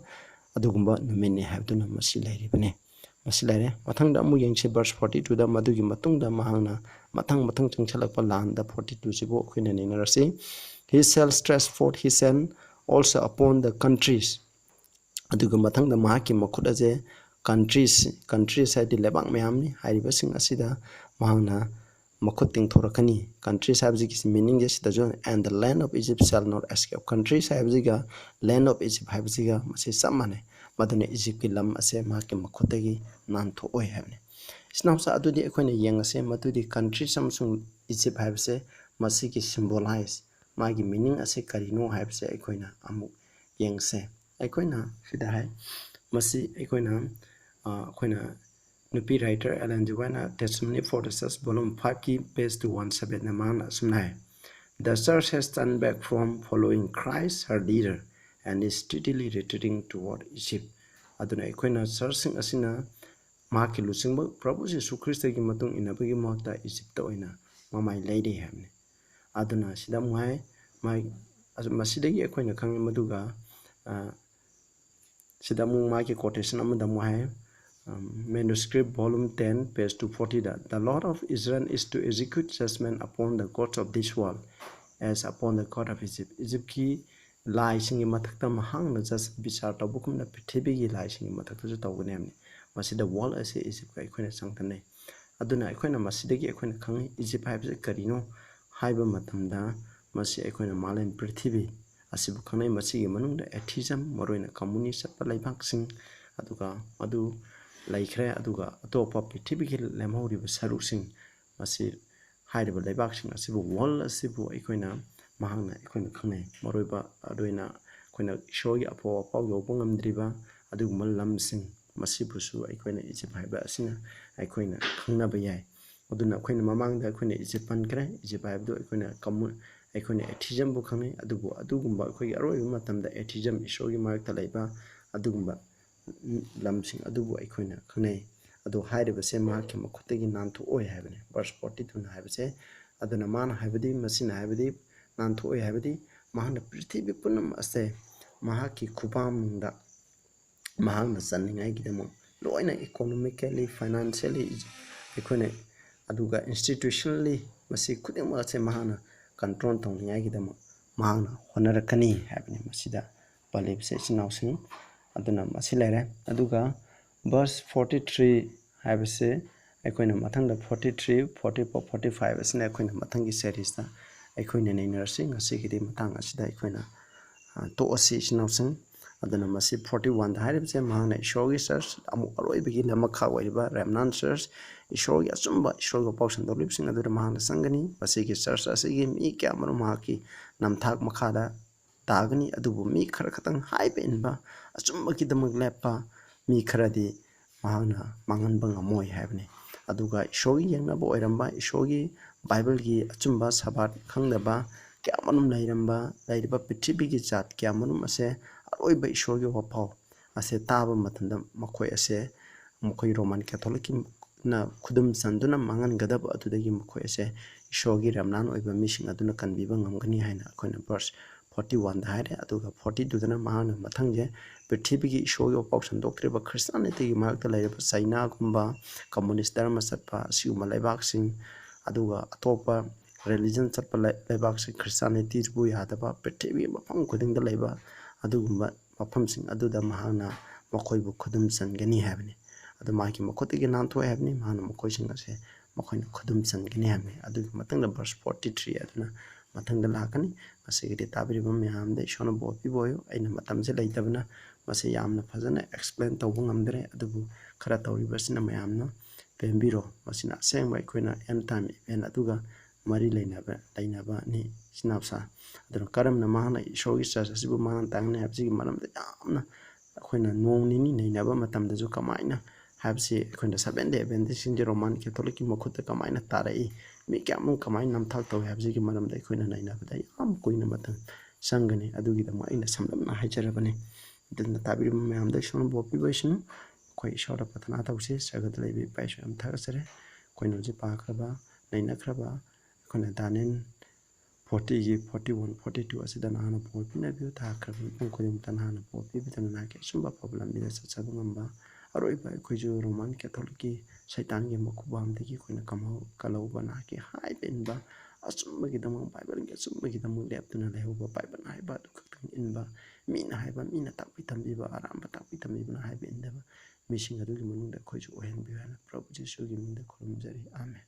ꯑꯗꯨꯒꯨꯝꯕ ꯅꯨꯃꯤꯠꯅꯤ ꯍꯥꯏꯕꯗꯨꯅ ꯃꯁꯤ ꯂꯩꯔꯤꯕꯅꯤ꯫ ꯃꯁꯤ ꯂꯩꯔꯦ꯫ ꯃꯊꯪꯗ ꯑꯃꯨꯛ ꯌꯦꯡꯁꯤ, verse forty twoꯗ꯫ ꯃꯗꯨꯒꯤ ꯃꯇꯨꯡꯗ ꯃꯍꯥꯛꯅ ꯃꯊꯪ ꯃꯊꯪ ꯆꯪꯁꯤꯜꯂꯛꯄ ꯂꯥꯟꯗ forty twoꯁꯤꯕꯨ ꯑꯩꯈꯣꯏꯅ ꯅꯩꯅꯔꯁꯤ꯫ He shall stretch forth his hand also upon the countries꯫ ꯑꯗꯨꯒ ꯃꯊꯪꯗ ꯃꯍꯥꯛꯀꯤ ꯃꯈꯨꯠ ꯑꯁꯦ countries, countries ꯍꯥꯏꯗꯤ ꯂꯩꯕꯥꯛ ꯃꯌꯥꯝꯅꯤ꯫ ꯍꯥꯏꯔꯤꯕꯁꯤꯡ ꯑꯁꯤꯗ ꯃꯍꯥꯛꯅ ꯃꯈꯨꯠ ꯇꯤꯡꯊꯣꯔꯛꯀꯅꯤ꯫ Countries ꯍꯥꯏꯕꯁꯤꯒꯤ meaningꯁꯦ ꯁꯤꯗꯁꯨ, "And the land of Egypt shall not escape." Countries ꯍꯥꯏꯕꯁꯤꯒ land of Egypt ꯍꯥꯏꯕꯁꯤꯒ ꯃꯁꯤ ꯆꯞ ꯃꯥꯟꯅꯩ꯫ ꯃꯗꯨꯅ ꯏꯖꯤꯞꯀꯤ ꯂꯝ ꯑꯁꯦ ꯃꯍꯥꯛꯀꯤ ꯃꯈꯨꯠꯇꯒꯤ ꯅꯥꯟꯊꯣꯛꯑꯣꯏ ꯍꯥꯏꯕꯅꯤ꯫ ꯏꯆꯤꯟ ꯏꯅꯥꯎꯁꯥ, ꯑꯗꯨꯗꯤ ꯑꯩꯈꯣꯏꯅ ꯌꯦꯡꯉꯁꯦ, ꯃꯗꯨꯗꯤ countries ꯑꯃꯁꯨꯡ ꯏꯖꯤꯞ ꯍꯥꯏꯕꯁꯦ ꯃꯁꯤꯒꯤ symbolize, ꯃꯥꯒꯤ meaning ꯑꯁꯦ ꯀꯔꯤꯅꯣ ꯍꯥꯏꯕꯁꯦ ꯑꯩꯈꯣꯏꯅ ꯑꯃꯨꯛ ꯌꯦꯡꯁꯦ꯫ ꯑꯩꯈꯣꯏꯅ ꯁꯤꯗ ꯍꯥꯏ, ꯃꯁꯤ ꯑꯩꯈꯣꯏꯅ, ꯑ, ꯑꯩꯈꯣꯏꯅ ꯅꯨꯄꯤ writer Ellen G. White ꯅ Testimony for the Church volume five ꯀꯤ page two one seven ꯅ ꯃꯥꯅ ꯑꯁꯨꯝꯅ ꯍꯥꯏ, "The church has turned back from following Christ, her leader, and is steadily retreating toward Egypt." ꯑꯗꯨꯅ ꯑꯩꯈꯣꯏꯅ church ꯁꯤꯡ ꯑꯁꯤꯅ ꯃꯍꯥꯛꯀꯤ ꯂꯨꯆꯤꯡꯕ ꯄ꯭ꯔꯚꯨ ꯖꯤꯁꯨ ꯈ꯭ꯔꯤꯁꯇꯒꯤ ꯃꯇꯨꯡ ꯏꯟꯅꯕꯒꯤ ꯃꯍꯨꯠꯇ ꯏꯖꯤꯞꯇ ꯑꯣꯏꯅ ꯃꯃꯥꯏ ꯂꯩꯔꯤ ꯍꯥꯏꯕꯅꯤ꯫ ꯑꯗꯨꯅ ꯁꯤꯗ ꯑꯃꯨꯛ ꯍꯥꯏ, ꯃꯥꯏ-, ꯃꯁꯤꯗꯒꯤ ꯑꯩꯈꯣꯏꯅ ꯈꯪꯉꯤ ꯃꯗꯨꯒ, ꯑ, ꯁꯤꯗ ꯑꯃꯨꯛ ꯃꯥꯒꯤ quotation ꯑꯃꯗ ꯑꯃꯨꯛ ꯍꯥꯏ, ꯎꯝ, Manuscript volume ten, page two forty the, "The Lord of Israel is to execute judgment upon the gods of this world, as upon the god of Egypt." ꯏꯖꯤꯞꯀꯤ ꯂꯥꯏꯁꯤꯡꯒꯤ ꯃꯊꯛꯇ ꯃꯍꯥꯛꯅ just ꯕꯤꯆꯥꯔ ꯇꯧꯕꯒꯨꯝꯅ ꯄ꯭ꯔꯤꯊꯤꯕꯤꯒꯤ ꯂꯥꯏꯁꯤꯡꯒꯤ ꯃꯊꯛꯇꯁꯨ ꯇꯧꯒꯅꯤ ꯍꯥꯏꯕꯅꯤ꯫ ꯃꯁꯤꯗ world ꯑꯁꯤ ꯏꯖꯤꯞꯀ ꯑꯩꯈꯣꯏꯅ ꯆꯥꯡꯗꯝꯅꯩ꯫ ꯑꯗꯨꯅ ꯑꯩꯈꯣꯏꯅ ꯃꯁꯤꯗꯒꯤ ꯑꯩꯈꯣꯏꯅ ꯈꯪꯉꯤ, ꯏꯖꯤꯞ ꯍꯥꯏꯕꯁꯤ ꯀꯔꯤꯅꯣ ꯍꯥꯏꯕ ꯃꯇꯝꯗ, ꯃꯁꯤ ꯑꯩꯈꯣꯏꯅ ꯃꯥꯂꯦꯝ ꯄ꯭ꯔꯤꯊꯤꯕꯤ ꯑꯁꯤꯕꯨ ꯈꯪꯅꯩ꯫ ꯃꯁꯤꯒꯤ ꯃꯅꯨꯡꯗ atheism, ꯃꯔꯨꯑꯣꯏꯅ communist ꯆꯠꯄ ꯂꯩꯕꯥꯛꯁꯤꯡ, ꯑꯗꯨꯒ ꯃꯗꯨ ꯂꯩꯈ꯭ꯔꯦ꯫ ꯑꯗꯨꯒ ꯑꯇꯣꯞꯄ ꯄ꯭ꯔꯤꯊꯤꯕꯤꯒꯤ ꯂꯦꯝꯍꯧꯔꯤꯕ ꯁꯔꯨꯛꯁꯤꯡ, ꯃꯁꯤ ꯍꯥꯏꯔꯤꯕ ꯂꯩꯕꯥꯛꯁꯤꯡ ꯑꯁꯤꯕꯨ, world ꯑꯁꯤꯕꯨ ꯑꯩꯈꯣꯏꯅ, ꯃꯍꯥꯛꯅ ꯑꯩꯈꯣꯏꯅ ꯈꯪꯅꯩ꯫ ꯃꯔꯨꯑꯣꯏꯕ ꯑꯗꯨ ꯑꯣꯏꯅ ꯑꯩꯈꯣꯏꯅ ꯏꯁꯣꯔꯒꯤ ꯑꯐꯥꯎ ꯑꯐꯥꯎ ꯌꯧꯕ ꯉꯝꯗ꯭ꯔꯤꯕ ꯑꯗꯨꯒꯨꯝꯕ ꯂꯝꯁꯤꯡ, ꯃꯁꯤꯕꯨꯁꯨ ꯑꯩꯈꯣꯏꯅ ꯏꯖꯤꯞ ꯍꯥꯏꯕ ꯑꯁꯤꯅ ꯑꯩꯈꯣꯏꯅ ꯈꯪꯅꯕ ꯌꯥꯏ꯫ ꯑꯗꯨꯅ ꯑꯩꯈꯣꯏꯅ ꯃꯃꯥꯡꯗ ꯑꯩꯈꯣꯏꯅ ꯏꯖꯤꯞ ꯄꯟꯈ꯭ꯔꯦ꯫ ꯏꯖꯤꯞ ꯍꯥꯏꯕꯗꯨ ꯑꯩꯈꯣꯏꯅ commu-, ꯑꯩꯈꯣꯏꯅ atheism ꯕꯨ ꯈꯪꯅꯩ꯫ ꯑꯗꯨꯕꯨ ꯑꯗꯨꯒꯨꯝꯕ ꯑꯩꯈꯣꯏꯒꯤ ꯑꯔꯣꯏꯕ ꯃꯇꯝꯗ atheism, ꯏꯁꯣꯔꯒꯤ ꯃꯔꯛꯇ ꯂꯩꯕ ꯑꯗꯨꯒꯨꯝꯕ ꯂꯝꯁꯤꯡ ꯑꯗꯨꯕꯨ ꯑꯩꯈꯣꯏꯅ ꯈꯪꯅꯩ꯫ ꯑꯗꯨ ꯍꯥꯏꯔꯤꯕꯁꯦ ꯃꯍꯥꯛꯀꯤ ꯃꯈꯨꯠꯇꯒꯤ ꯅꯥꯟꯊꯣꯛꯑꯣꯏ ꯍꯥꯏꯕꯅꯤ꯫ Verse forty two ꯅ ꯍꯥꯏꯕꯁꯦ, ꯑꯗꯨꯅ ꯃꯥꯅ ꯍꯥꯏꯕꯗꯤ, ꯃꯁꯤꯅ ꯍꯥꯏꯕꯗꯤ, ꯅꯥꯟꯊꯣꯛꯑꯣꯏ ꯍꯥꯏꯕꯗꯤ ꯃꯍꯥꯛꯅ ꯄ꯭ꯔꯤꯊꯤꯕꯤ ꯄꯨꯝꯅꯃꯛ ꯑꯁꯦ ꯃꯍꯥꯛꯀꯤ ꯈꯨꯄꯥꯝꯗ ꯃꯍꯥꯛꯅ ꯆꯟꯅꯤꯡꯉꯥꯏꯒꯤꯗꯃꯛ ꯂꯣꯏꯅ economically, financially, ꯑꯩꯈꯣꯏꯅ, ꯑꯗꯨꯒ institutionally ꯃꯁꯤ ꯈꯨꯗꯤꯡꯃꯛ ꯑꯁꯦ ꯃꯍꯥꯛꯅ control ꯇꯧꯅꯤꯡꯉꯥꯏꯒꯤꯗꯃꯛ ꯃꯍꯥꯛꯅ ꯍꯣꯠꯅꯔꯛꯀꯅꯤ ꯍꯥꯏꯕꯅꯤ꯫ ꯃꯁꯤꯗ ꯄꯜꯂꯤꯕꯁꯦ ꯏꯆꯤꯟ ꯏꯅꯥꯎꯁꯤꯡ꯫ ꯑꯗꯨꯅ ꯃꯁꯤ ꯂꯩꯔꯦ꯫ ꯑꯗꯨꯒ verse forty three ꯍꯥꯏꯕꯁꯦ ꯑꯩꯈꯣꯏꯅ ꯃꯊꯪꯗ forty three, forty four, forty five ꯑꯁꯤꯅ ꯑꯩꯈꯣꯏꯅ ꯃꯊꯪꯒꯤ series ꯇ ꯑꯩꯈꯣꯏꯅ ꯅꯩꯅꯔꯁꯤ꯫ ꯉꯁꯤꯒꯤꯗꯤ ꯃꯇꯥꯡ ꯑꯁꯤꯗ ꯑꯩꯈꯣꯏꯅ, ꯑ, ꯇꯣꯛꯑꯁꯤ ꯏꯆꯤꯟ ꯏꯅꯥꯎꯁꯤꯡ꯫ ꯑꯗꯨꯅ ꯃꯁꯤ ꯐꯣꯔꯇꯤ ꯋꯥꯟꯗ ꯍꯥꯏꯔꯤꯕꯁꯦ ꯃꯍꯥꯛꯅ ꯏꯁꯣꯔꯒꯤ ꯆꯔꯆ ꯑꯃꯨꯛ ꯑꯔꯣꯏꯕꯒꯤ ꯂꯝꯃꯈꯥ ꯑꯣꯏꯔꯤꯕ ꯔꯦꯝꯅꯥꯟ ꯆꯔꯆ, ꯏꯁꯣꯔꯒꯤ ꯑꯆꯨꯝꯕ ꯏꯁꯣꯔꯒꯤ ꯄꯥꯎ ꯁꯟꯗꯣꯛꯂꯤꯕꯁꯤꯡ ꯑꯗꯨꯗ ꯃꯍꯥꯛꯅ ꯆꯪꯒꯅꯤ꯫ ꯃꯁꯤꯒꯤ ꯆꯔꯆ ꯑꯁꯤꯒꯤ ꯃꯤ ꯀꯌꯥ ꯑꯃꯔꯣꯝ ꯃꯍꯥꯛꯀꯤ ꯅꯝꯊꯥꯛ ꯃꯈꯥꯗ ꯇꯥꯒꯅꯤ, ꯑꯗꯨꯕꯨ ꯃꯤ ꯈꯔ ꯈꯛꯇꯪ ꯍꯥꯏꯕ ꯏꯟꯕ, ꯑꯆꯨꯝꯕꯒꯤꯗꯃꯛ ꯂꯦꯞꯄ ꯃꯤ ꯈꯔꯗꯤ ꯃꯍꯥꯛꯅ ꯃꯥꯡꯍꯟꯕ ꯉꯝꯃꯣꯏ ꯍꯥꯏꯕꯅꯤ꯫ ꯑꯗꯨꯒ ꯏꯁꯣꯔꯒꯤ ꯌꯦꯡꯅꯕ ꯑꯣꯏꯔꯝꯕ, ꯏꯁꯣꯔꯒꯤ ꯕꯥꯏꯕꯜꯒꯤ ꯑꯆꯨꯝꯕ ꯁꯕꯥꯠ ꯈꯪꯗꯕ ꯀꯌꯥ ꯑꯃꯔꯣꯝ ꯂꯩꯔꯝꯕ, ꯂꯩꯔꯤꯕ ꯄ꯭ꯔꯤꯊꯤꯕꯤꯒꯤ ꯖꯥꯠ ꯀꯌꯥ ꯑꯃꯔꯣꯝ ꯑꯁꯦ ꯑꯔꯣꯏꯕ ꯏꯁꯣꯔꯒꯤ ꯋꯥꯐꯥꯎ ꯑꯁꯦ ꯇꯥꯕ ꯃꯇꯝꯗ ꯃꯈꯣꯏ ꯑꯁꯦ, ꯃꯈꯣꯏ ꯔꯣꯃꯥꯟ ꯀꯦꯊꯣꯂꯤꯛꯀꯤ ꯅ ꯈꯨꯗꯨꯝ ꯆꯟꯗꯨꯅ ꯃꯥꯡꯍꯟꯒꯗꯕ ꯑꯗꯨꯗꯒꯤ ꯃꯈꯣꯏ ꯑꯁꯦ ꯏꯁꯣꯔꯒꯤ ꯔꯦꯝꯅꯥꯟ ꯑꯣꯏꯕ ꯃꯤꯁꯤꯡ ꯑꯗꯨꯅ ꯀꯟꯕꯤꯕ ꯉꯝꯒꯅꯤ ꯍꯥꯏꯅ ꯑꯩꯈꯣꯏꯅ ꯕꯔꯁ ꯐꯣꯔꯇꯤ ꯋꯥꯟꯗ ꯍꯥꯏꯔꯦ꯫ ꯑꯗꯨꯒ ꯐꯣꯔꯇꯤ ꯇꯨꯗꯅ ꯃꯍꯥꯛꯅ ꯃꯊꯪꯁꯦ ꯄ꯭ꯔꯤꯊꯤꯕꯤꯒꯤ ꯏꯁꯣꯔꯒꯤ ꯋꯥꯐꯥꯎ ꯁꯟꯗꯣꯛꯇ꯭ꯔꯤꯕ ꯈ꯭ꯔꯤꯁꯇꯥꯅꯤꯇꯤꯒꯤ ꯃꯔꯛꯇ ꯂꯩꯔꯤꯕ ꯆꯩꯅꯥꯒꯨꯝꯕ, ꯀꯝꯃꯨꯅꯤꯁ ꯙꯔꯃ ꯆꯠꯄ ꯑꯁꯤꯒꯨꯝꯕ ꯂꯩꯕꯥꯛꯁꯤꯡ, ꯑꯗꯨꯒ ꯑꯇꯣꯞꯄ ꯔꯤꯂꯤꯖꯟ ꯆꯠꯄ ꯂꯩ-, ꯂꯩꯕꯥꯛꯁꯤꯡ, ꯈ꯭ꯔꯤꯁꯇꯥꯅꯤꯇꯤꯕꯨ ꯌꯥꯗꯕ ꯄ꯭ꯔꯤꯊꯤꯕꯤꯒꯤ ꯃꯐꯝ ꯈꯨꯗꯤꯡꯗ ꯂꯩꯕ ꯑꯗꯨꯒꯨꯝꯕ ꯃꯐꯝꯁꯤꯡ ꯑꯗꯨꯗ ꯃꯍꯥꯛꯅ ꯃꯈꯣꯏꯕꯨ ꯈꯨꯗꯨꯝ ꯆꯟꯒꯅꯤ ꯍꯥꯏꯕꯅꯤ꯫ ꯑꯗꯨ ꯃꯥꯒꯤ ꯃꯈꯨꯠꯇꯒꯤ ꯅꯥꯟꯊꯣꯛꯑꯦ ꯍꯥꯏꯕꯅꯤ꯫ ꯃꯍꯥꯛꯅ ꯃꯈꯣꯏꯁꯤꯡ ꯑꯁꯦ ꯃꯈꯣꯏꯅ ꯈꯨꯗꯨꯝ ꯆꯟꯒꯅꯤ ꯍꯥꯏꯕꯅꯤ꯫ ꯑꯗꯨꯒꯤ ꯃꯊꯪꯗ ꯕꯔꯁ ꯐꯣꯔꯇꯤ ꯊ꯭ꯔꯤ ꯑꯗꯨꯅ ꯃꯊꯪꯗ ꯂꯥꯛꯀꯅꯤ꯫ ꯃꯁꯤꯒꯤꯗꯤ ꯇꯥꯕꯤꯔꯤꯕ ꯃꯌꯥꯝꯗ ꯏꯁꯣꯔꯅ ꯕꯣꯔ ꯄꯤꯕ ꯑꯣꯏꯌꯨ꯫ ꯑꯩꯅ ꯃꯇꯝꯁꯦ ꯂꯩꯇꯕꯅ ꯃꯁꯤ ꯌꯥꯝꯅ ꯐꯖꯅ ꯑꯦꯛꯁꯄ꯭ꯂꯦꯟ ꯇꯧꯕ ꯉꯝꯗ꯭ꯔꯦ, ꯑꯗꯨꯕꯨ ꯈꯔ ꯇꯧꯔꯤꯕꯁꯤꯅ ꯃꯌꯥꯝꯅ ꯄꯦꯟꯕꯤꯔꯣ꯫ ꯃꯁꯤꯅ ꯑꯁꯦꯡꯕ ꯑꯩꯈꯣꯏꯅ ꯑꯦꯟ ꯇꯥꯏꯝ ꯏꯚꯦꯟ ꯑꯗꯨꯒ ꯃꯔꯤ ꯂꯩꯅꯕ, ꯂꯩꯅꯕꯅꯤ ꯏꯆꯤꯟ ꯏꯅꯥꯎꯁꯥ꯫ ꯑꯗꯨꯅ ꯀꯔꯝꯅ ꯃꯍꯥꯛꯅ ꯏꯁꯣꯔꯒꯤ ꯆꯔꯆ ꯑꯁꯤꯕꯨ ꯃꯥꯡꯍꯟ ꯇꯥꯛꯍꯟꯒꯅꯤ ꯍꯥꯏꯕꯁꯤꯒꯤ ꯃꯔꯝꯗ ꯌꯥꯝꯅ ꯑꯩꯈꯣꯏꯅ ꯅꯣꯡ ꯅꯤꯅꯤ ꯅꯩꯅꯕ ꯃꯇꯝꯗꯁꯨ ꯀꯃꯥꯏꯅ ꯍꯥꯏꯕꯁꯤ ꯑꯩꯈꯣꯏꯅ ꯁꯚꯦꯟ ꯗꯦ ꯑꯦꯗꯚꯦꯟꯇꯤꯁꯁꯤꯡꯁꯦ ꯔꯣꯃꯥꯟ ꯀꯦꯊꯣꯂꯤꯛꯀꯤ ꯃꯈꯨꯠꯇ ꯀꯃꯥꯏꯅ ꯇꯥꯔꯛꯏ, ꯃꯤ ꯀꯌꯥꯃꯨꯛ ꯀꯃꯥꯏꯅ ꯅꯝꯊꯥꯛ ꯇꯧꯏ ꯍꯥꯏꯕꯁꯤꯒꯤ ꯃꯔꯝꯗ ꯑꯩꯈꯣꯏꯅ ꯅꯩꯅꯕꯗ ꯌꯥꯝ ꯀꯨꯏꯅ ꯃꯇꯝ ꯆꯪꯒꯅꯤ꯫ ꯑꯗꯨꯒꯤꯗꯃꯛ ꯑꯩꯅ ꯁꯝꯂꯞꯅ ꯍꯥꯏꯖꯔꯕꯅꯤ꯫ ꯑꯗꯨꯅ ꯇꯥꯕꯤꯔꯤꯕ ꯃꯌꯥꯝꯗ ꯏꯁꯣꯔꯅ ꯕꯣꯔ ꯄꯤꯕ ꯑꯣꯏꯁꯅꯨ꯫ ꯑꯩꯈꯣꯏ ꯏꯁꯣꯔꯗ ꯄ꯭ꯔꯊꯅꯥ ꯇꯧꯁꯤ꯫ ꯁꯔꯒꯗ ꯂꯩꯕ ꯏꯄꯥ ꯏꯁꯣꯔ ꯌꯥꯝ ꯊꯥꯒꯠꯆꯔꯤ꯫ ꯑꯩꯈꯣꯏꯅ ꯍꯧꯖꯤꯛ ꯄꯥꯈ꯭ꯔꯕ, ꯅꯩꯅꯈ꯭ꯔꯕ, ꯑꯩꯈꯣꯏꯅ Daniel ꯐꯣꯔꯇꯤꯒꯤ forty one, forty two ꯑꯁꯤꯗ ꯅꯍꯥꯛꯅ ꯕꯣꯔ ꯄꯤꯅꯕꯤꯌꯨ꯫ ꯊꯥꯈ꯭ꯔꯕ ꯃꯤꯄꯨꯝ ꯈꯨꯗꯤꯡꯃꯛꯇ ꯅꯍꯥꯛꯅ ꯕꯣꯔ ꯄꯤꯕꯤꯗꯨꯅ ꯅꯍꯥꯛꯀꯤ ꯑꯆꯨꯝꯕ ꯑꯐꯕ ꯂꯝꯕꯤꯗ ꯆꯠꯆꯕ ꯉꯝꯕ, ꯑꯔꯣꯏꯕ ꯑꯩꯈꯣꯏꯁꯨ ꯔꯣꯃꯥꯟ ꯀꯦꯊꯣꯂꯤꯛꯀꯤ ꯁꯩꯇꯥꯟꯒꯤ ꯃꯈꯨꯕꯥꯝꯗꯒꯤ ꯑꯩꯈꯣꯏꯅ ꯀꯝꯍꯧ-, ꯀꯜꯍꯧꯕ, ꯅꯍꯥꯛꯀꯤ ꯍꯥꯏꯕ ꯏꯟꯕ, ꯑꯆꯨꯝꯕꯒꯤꯗꯃꯛ, ꯕꯥꯏꯕꯜꯒꯤ ꯑꯆꯨꯝꯕꯒꯤꯗꯃꯛ ꯂꯦꯞꯇꯨꯅ ꯂꯩꯍꯧꯕ, ꯕꯥꯏꯕꯜꯅ ꯍꯥꯏꯕ ꯑꯗꯨ ꯈꯛꯇꯪ ꯏꯟꯕ, ꯃꯤꯅ ꯍꯥꯏꯕ, ꯃꯤꯅ ꯇꯥꯛꯄꯤ ꯇꯝꯕꯤꯕ, ꯑꯔꯥꯟꯕ ꯇꯥꯛꯄꯤ ꯇꯝꯕꯤꯕꯅ ꯍꯥꯏꯕ ꯏꯟꯗꯕ ꯃꯤꯁꯤꯡ ꯑꯗꯨꯒꯤ ꯃꯅꯨꯡꯗ ꯑꯩꯈꯣꯏꯁꯨ ꯑꯣꯏꯍꯟꯕꯤꯌꯨ ꯍꯥꯏꯅ ꯄ꯭ꯔꯚꯨ ꯖꯤꯁꯨꯒꯤ ꯃꯤꯡꯗ ꯈꯨꯔꯨꯝꯖꯔꯤ꯫ ꯑꯥꯃꯦꯟ꯫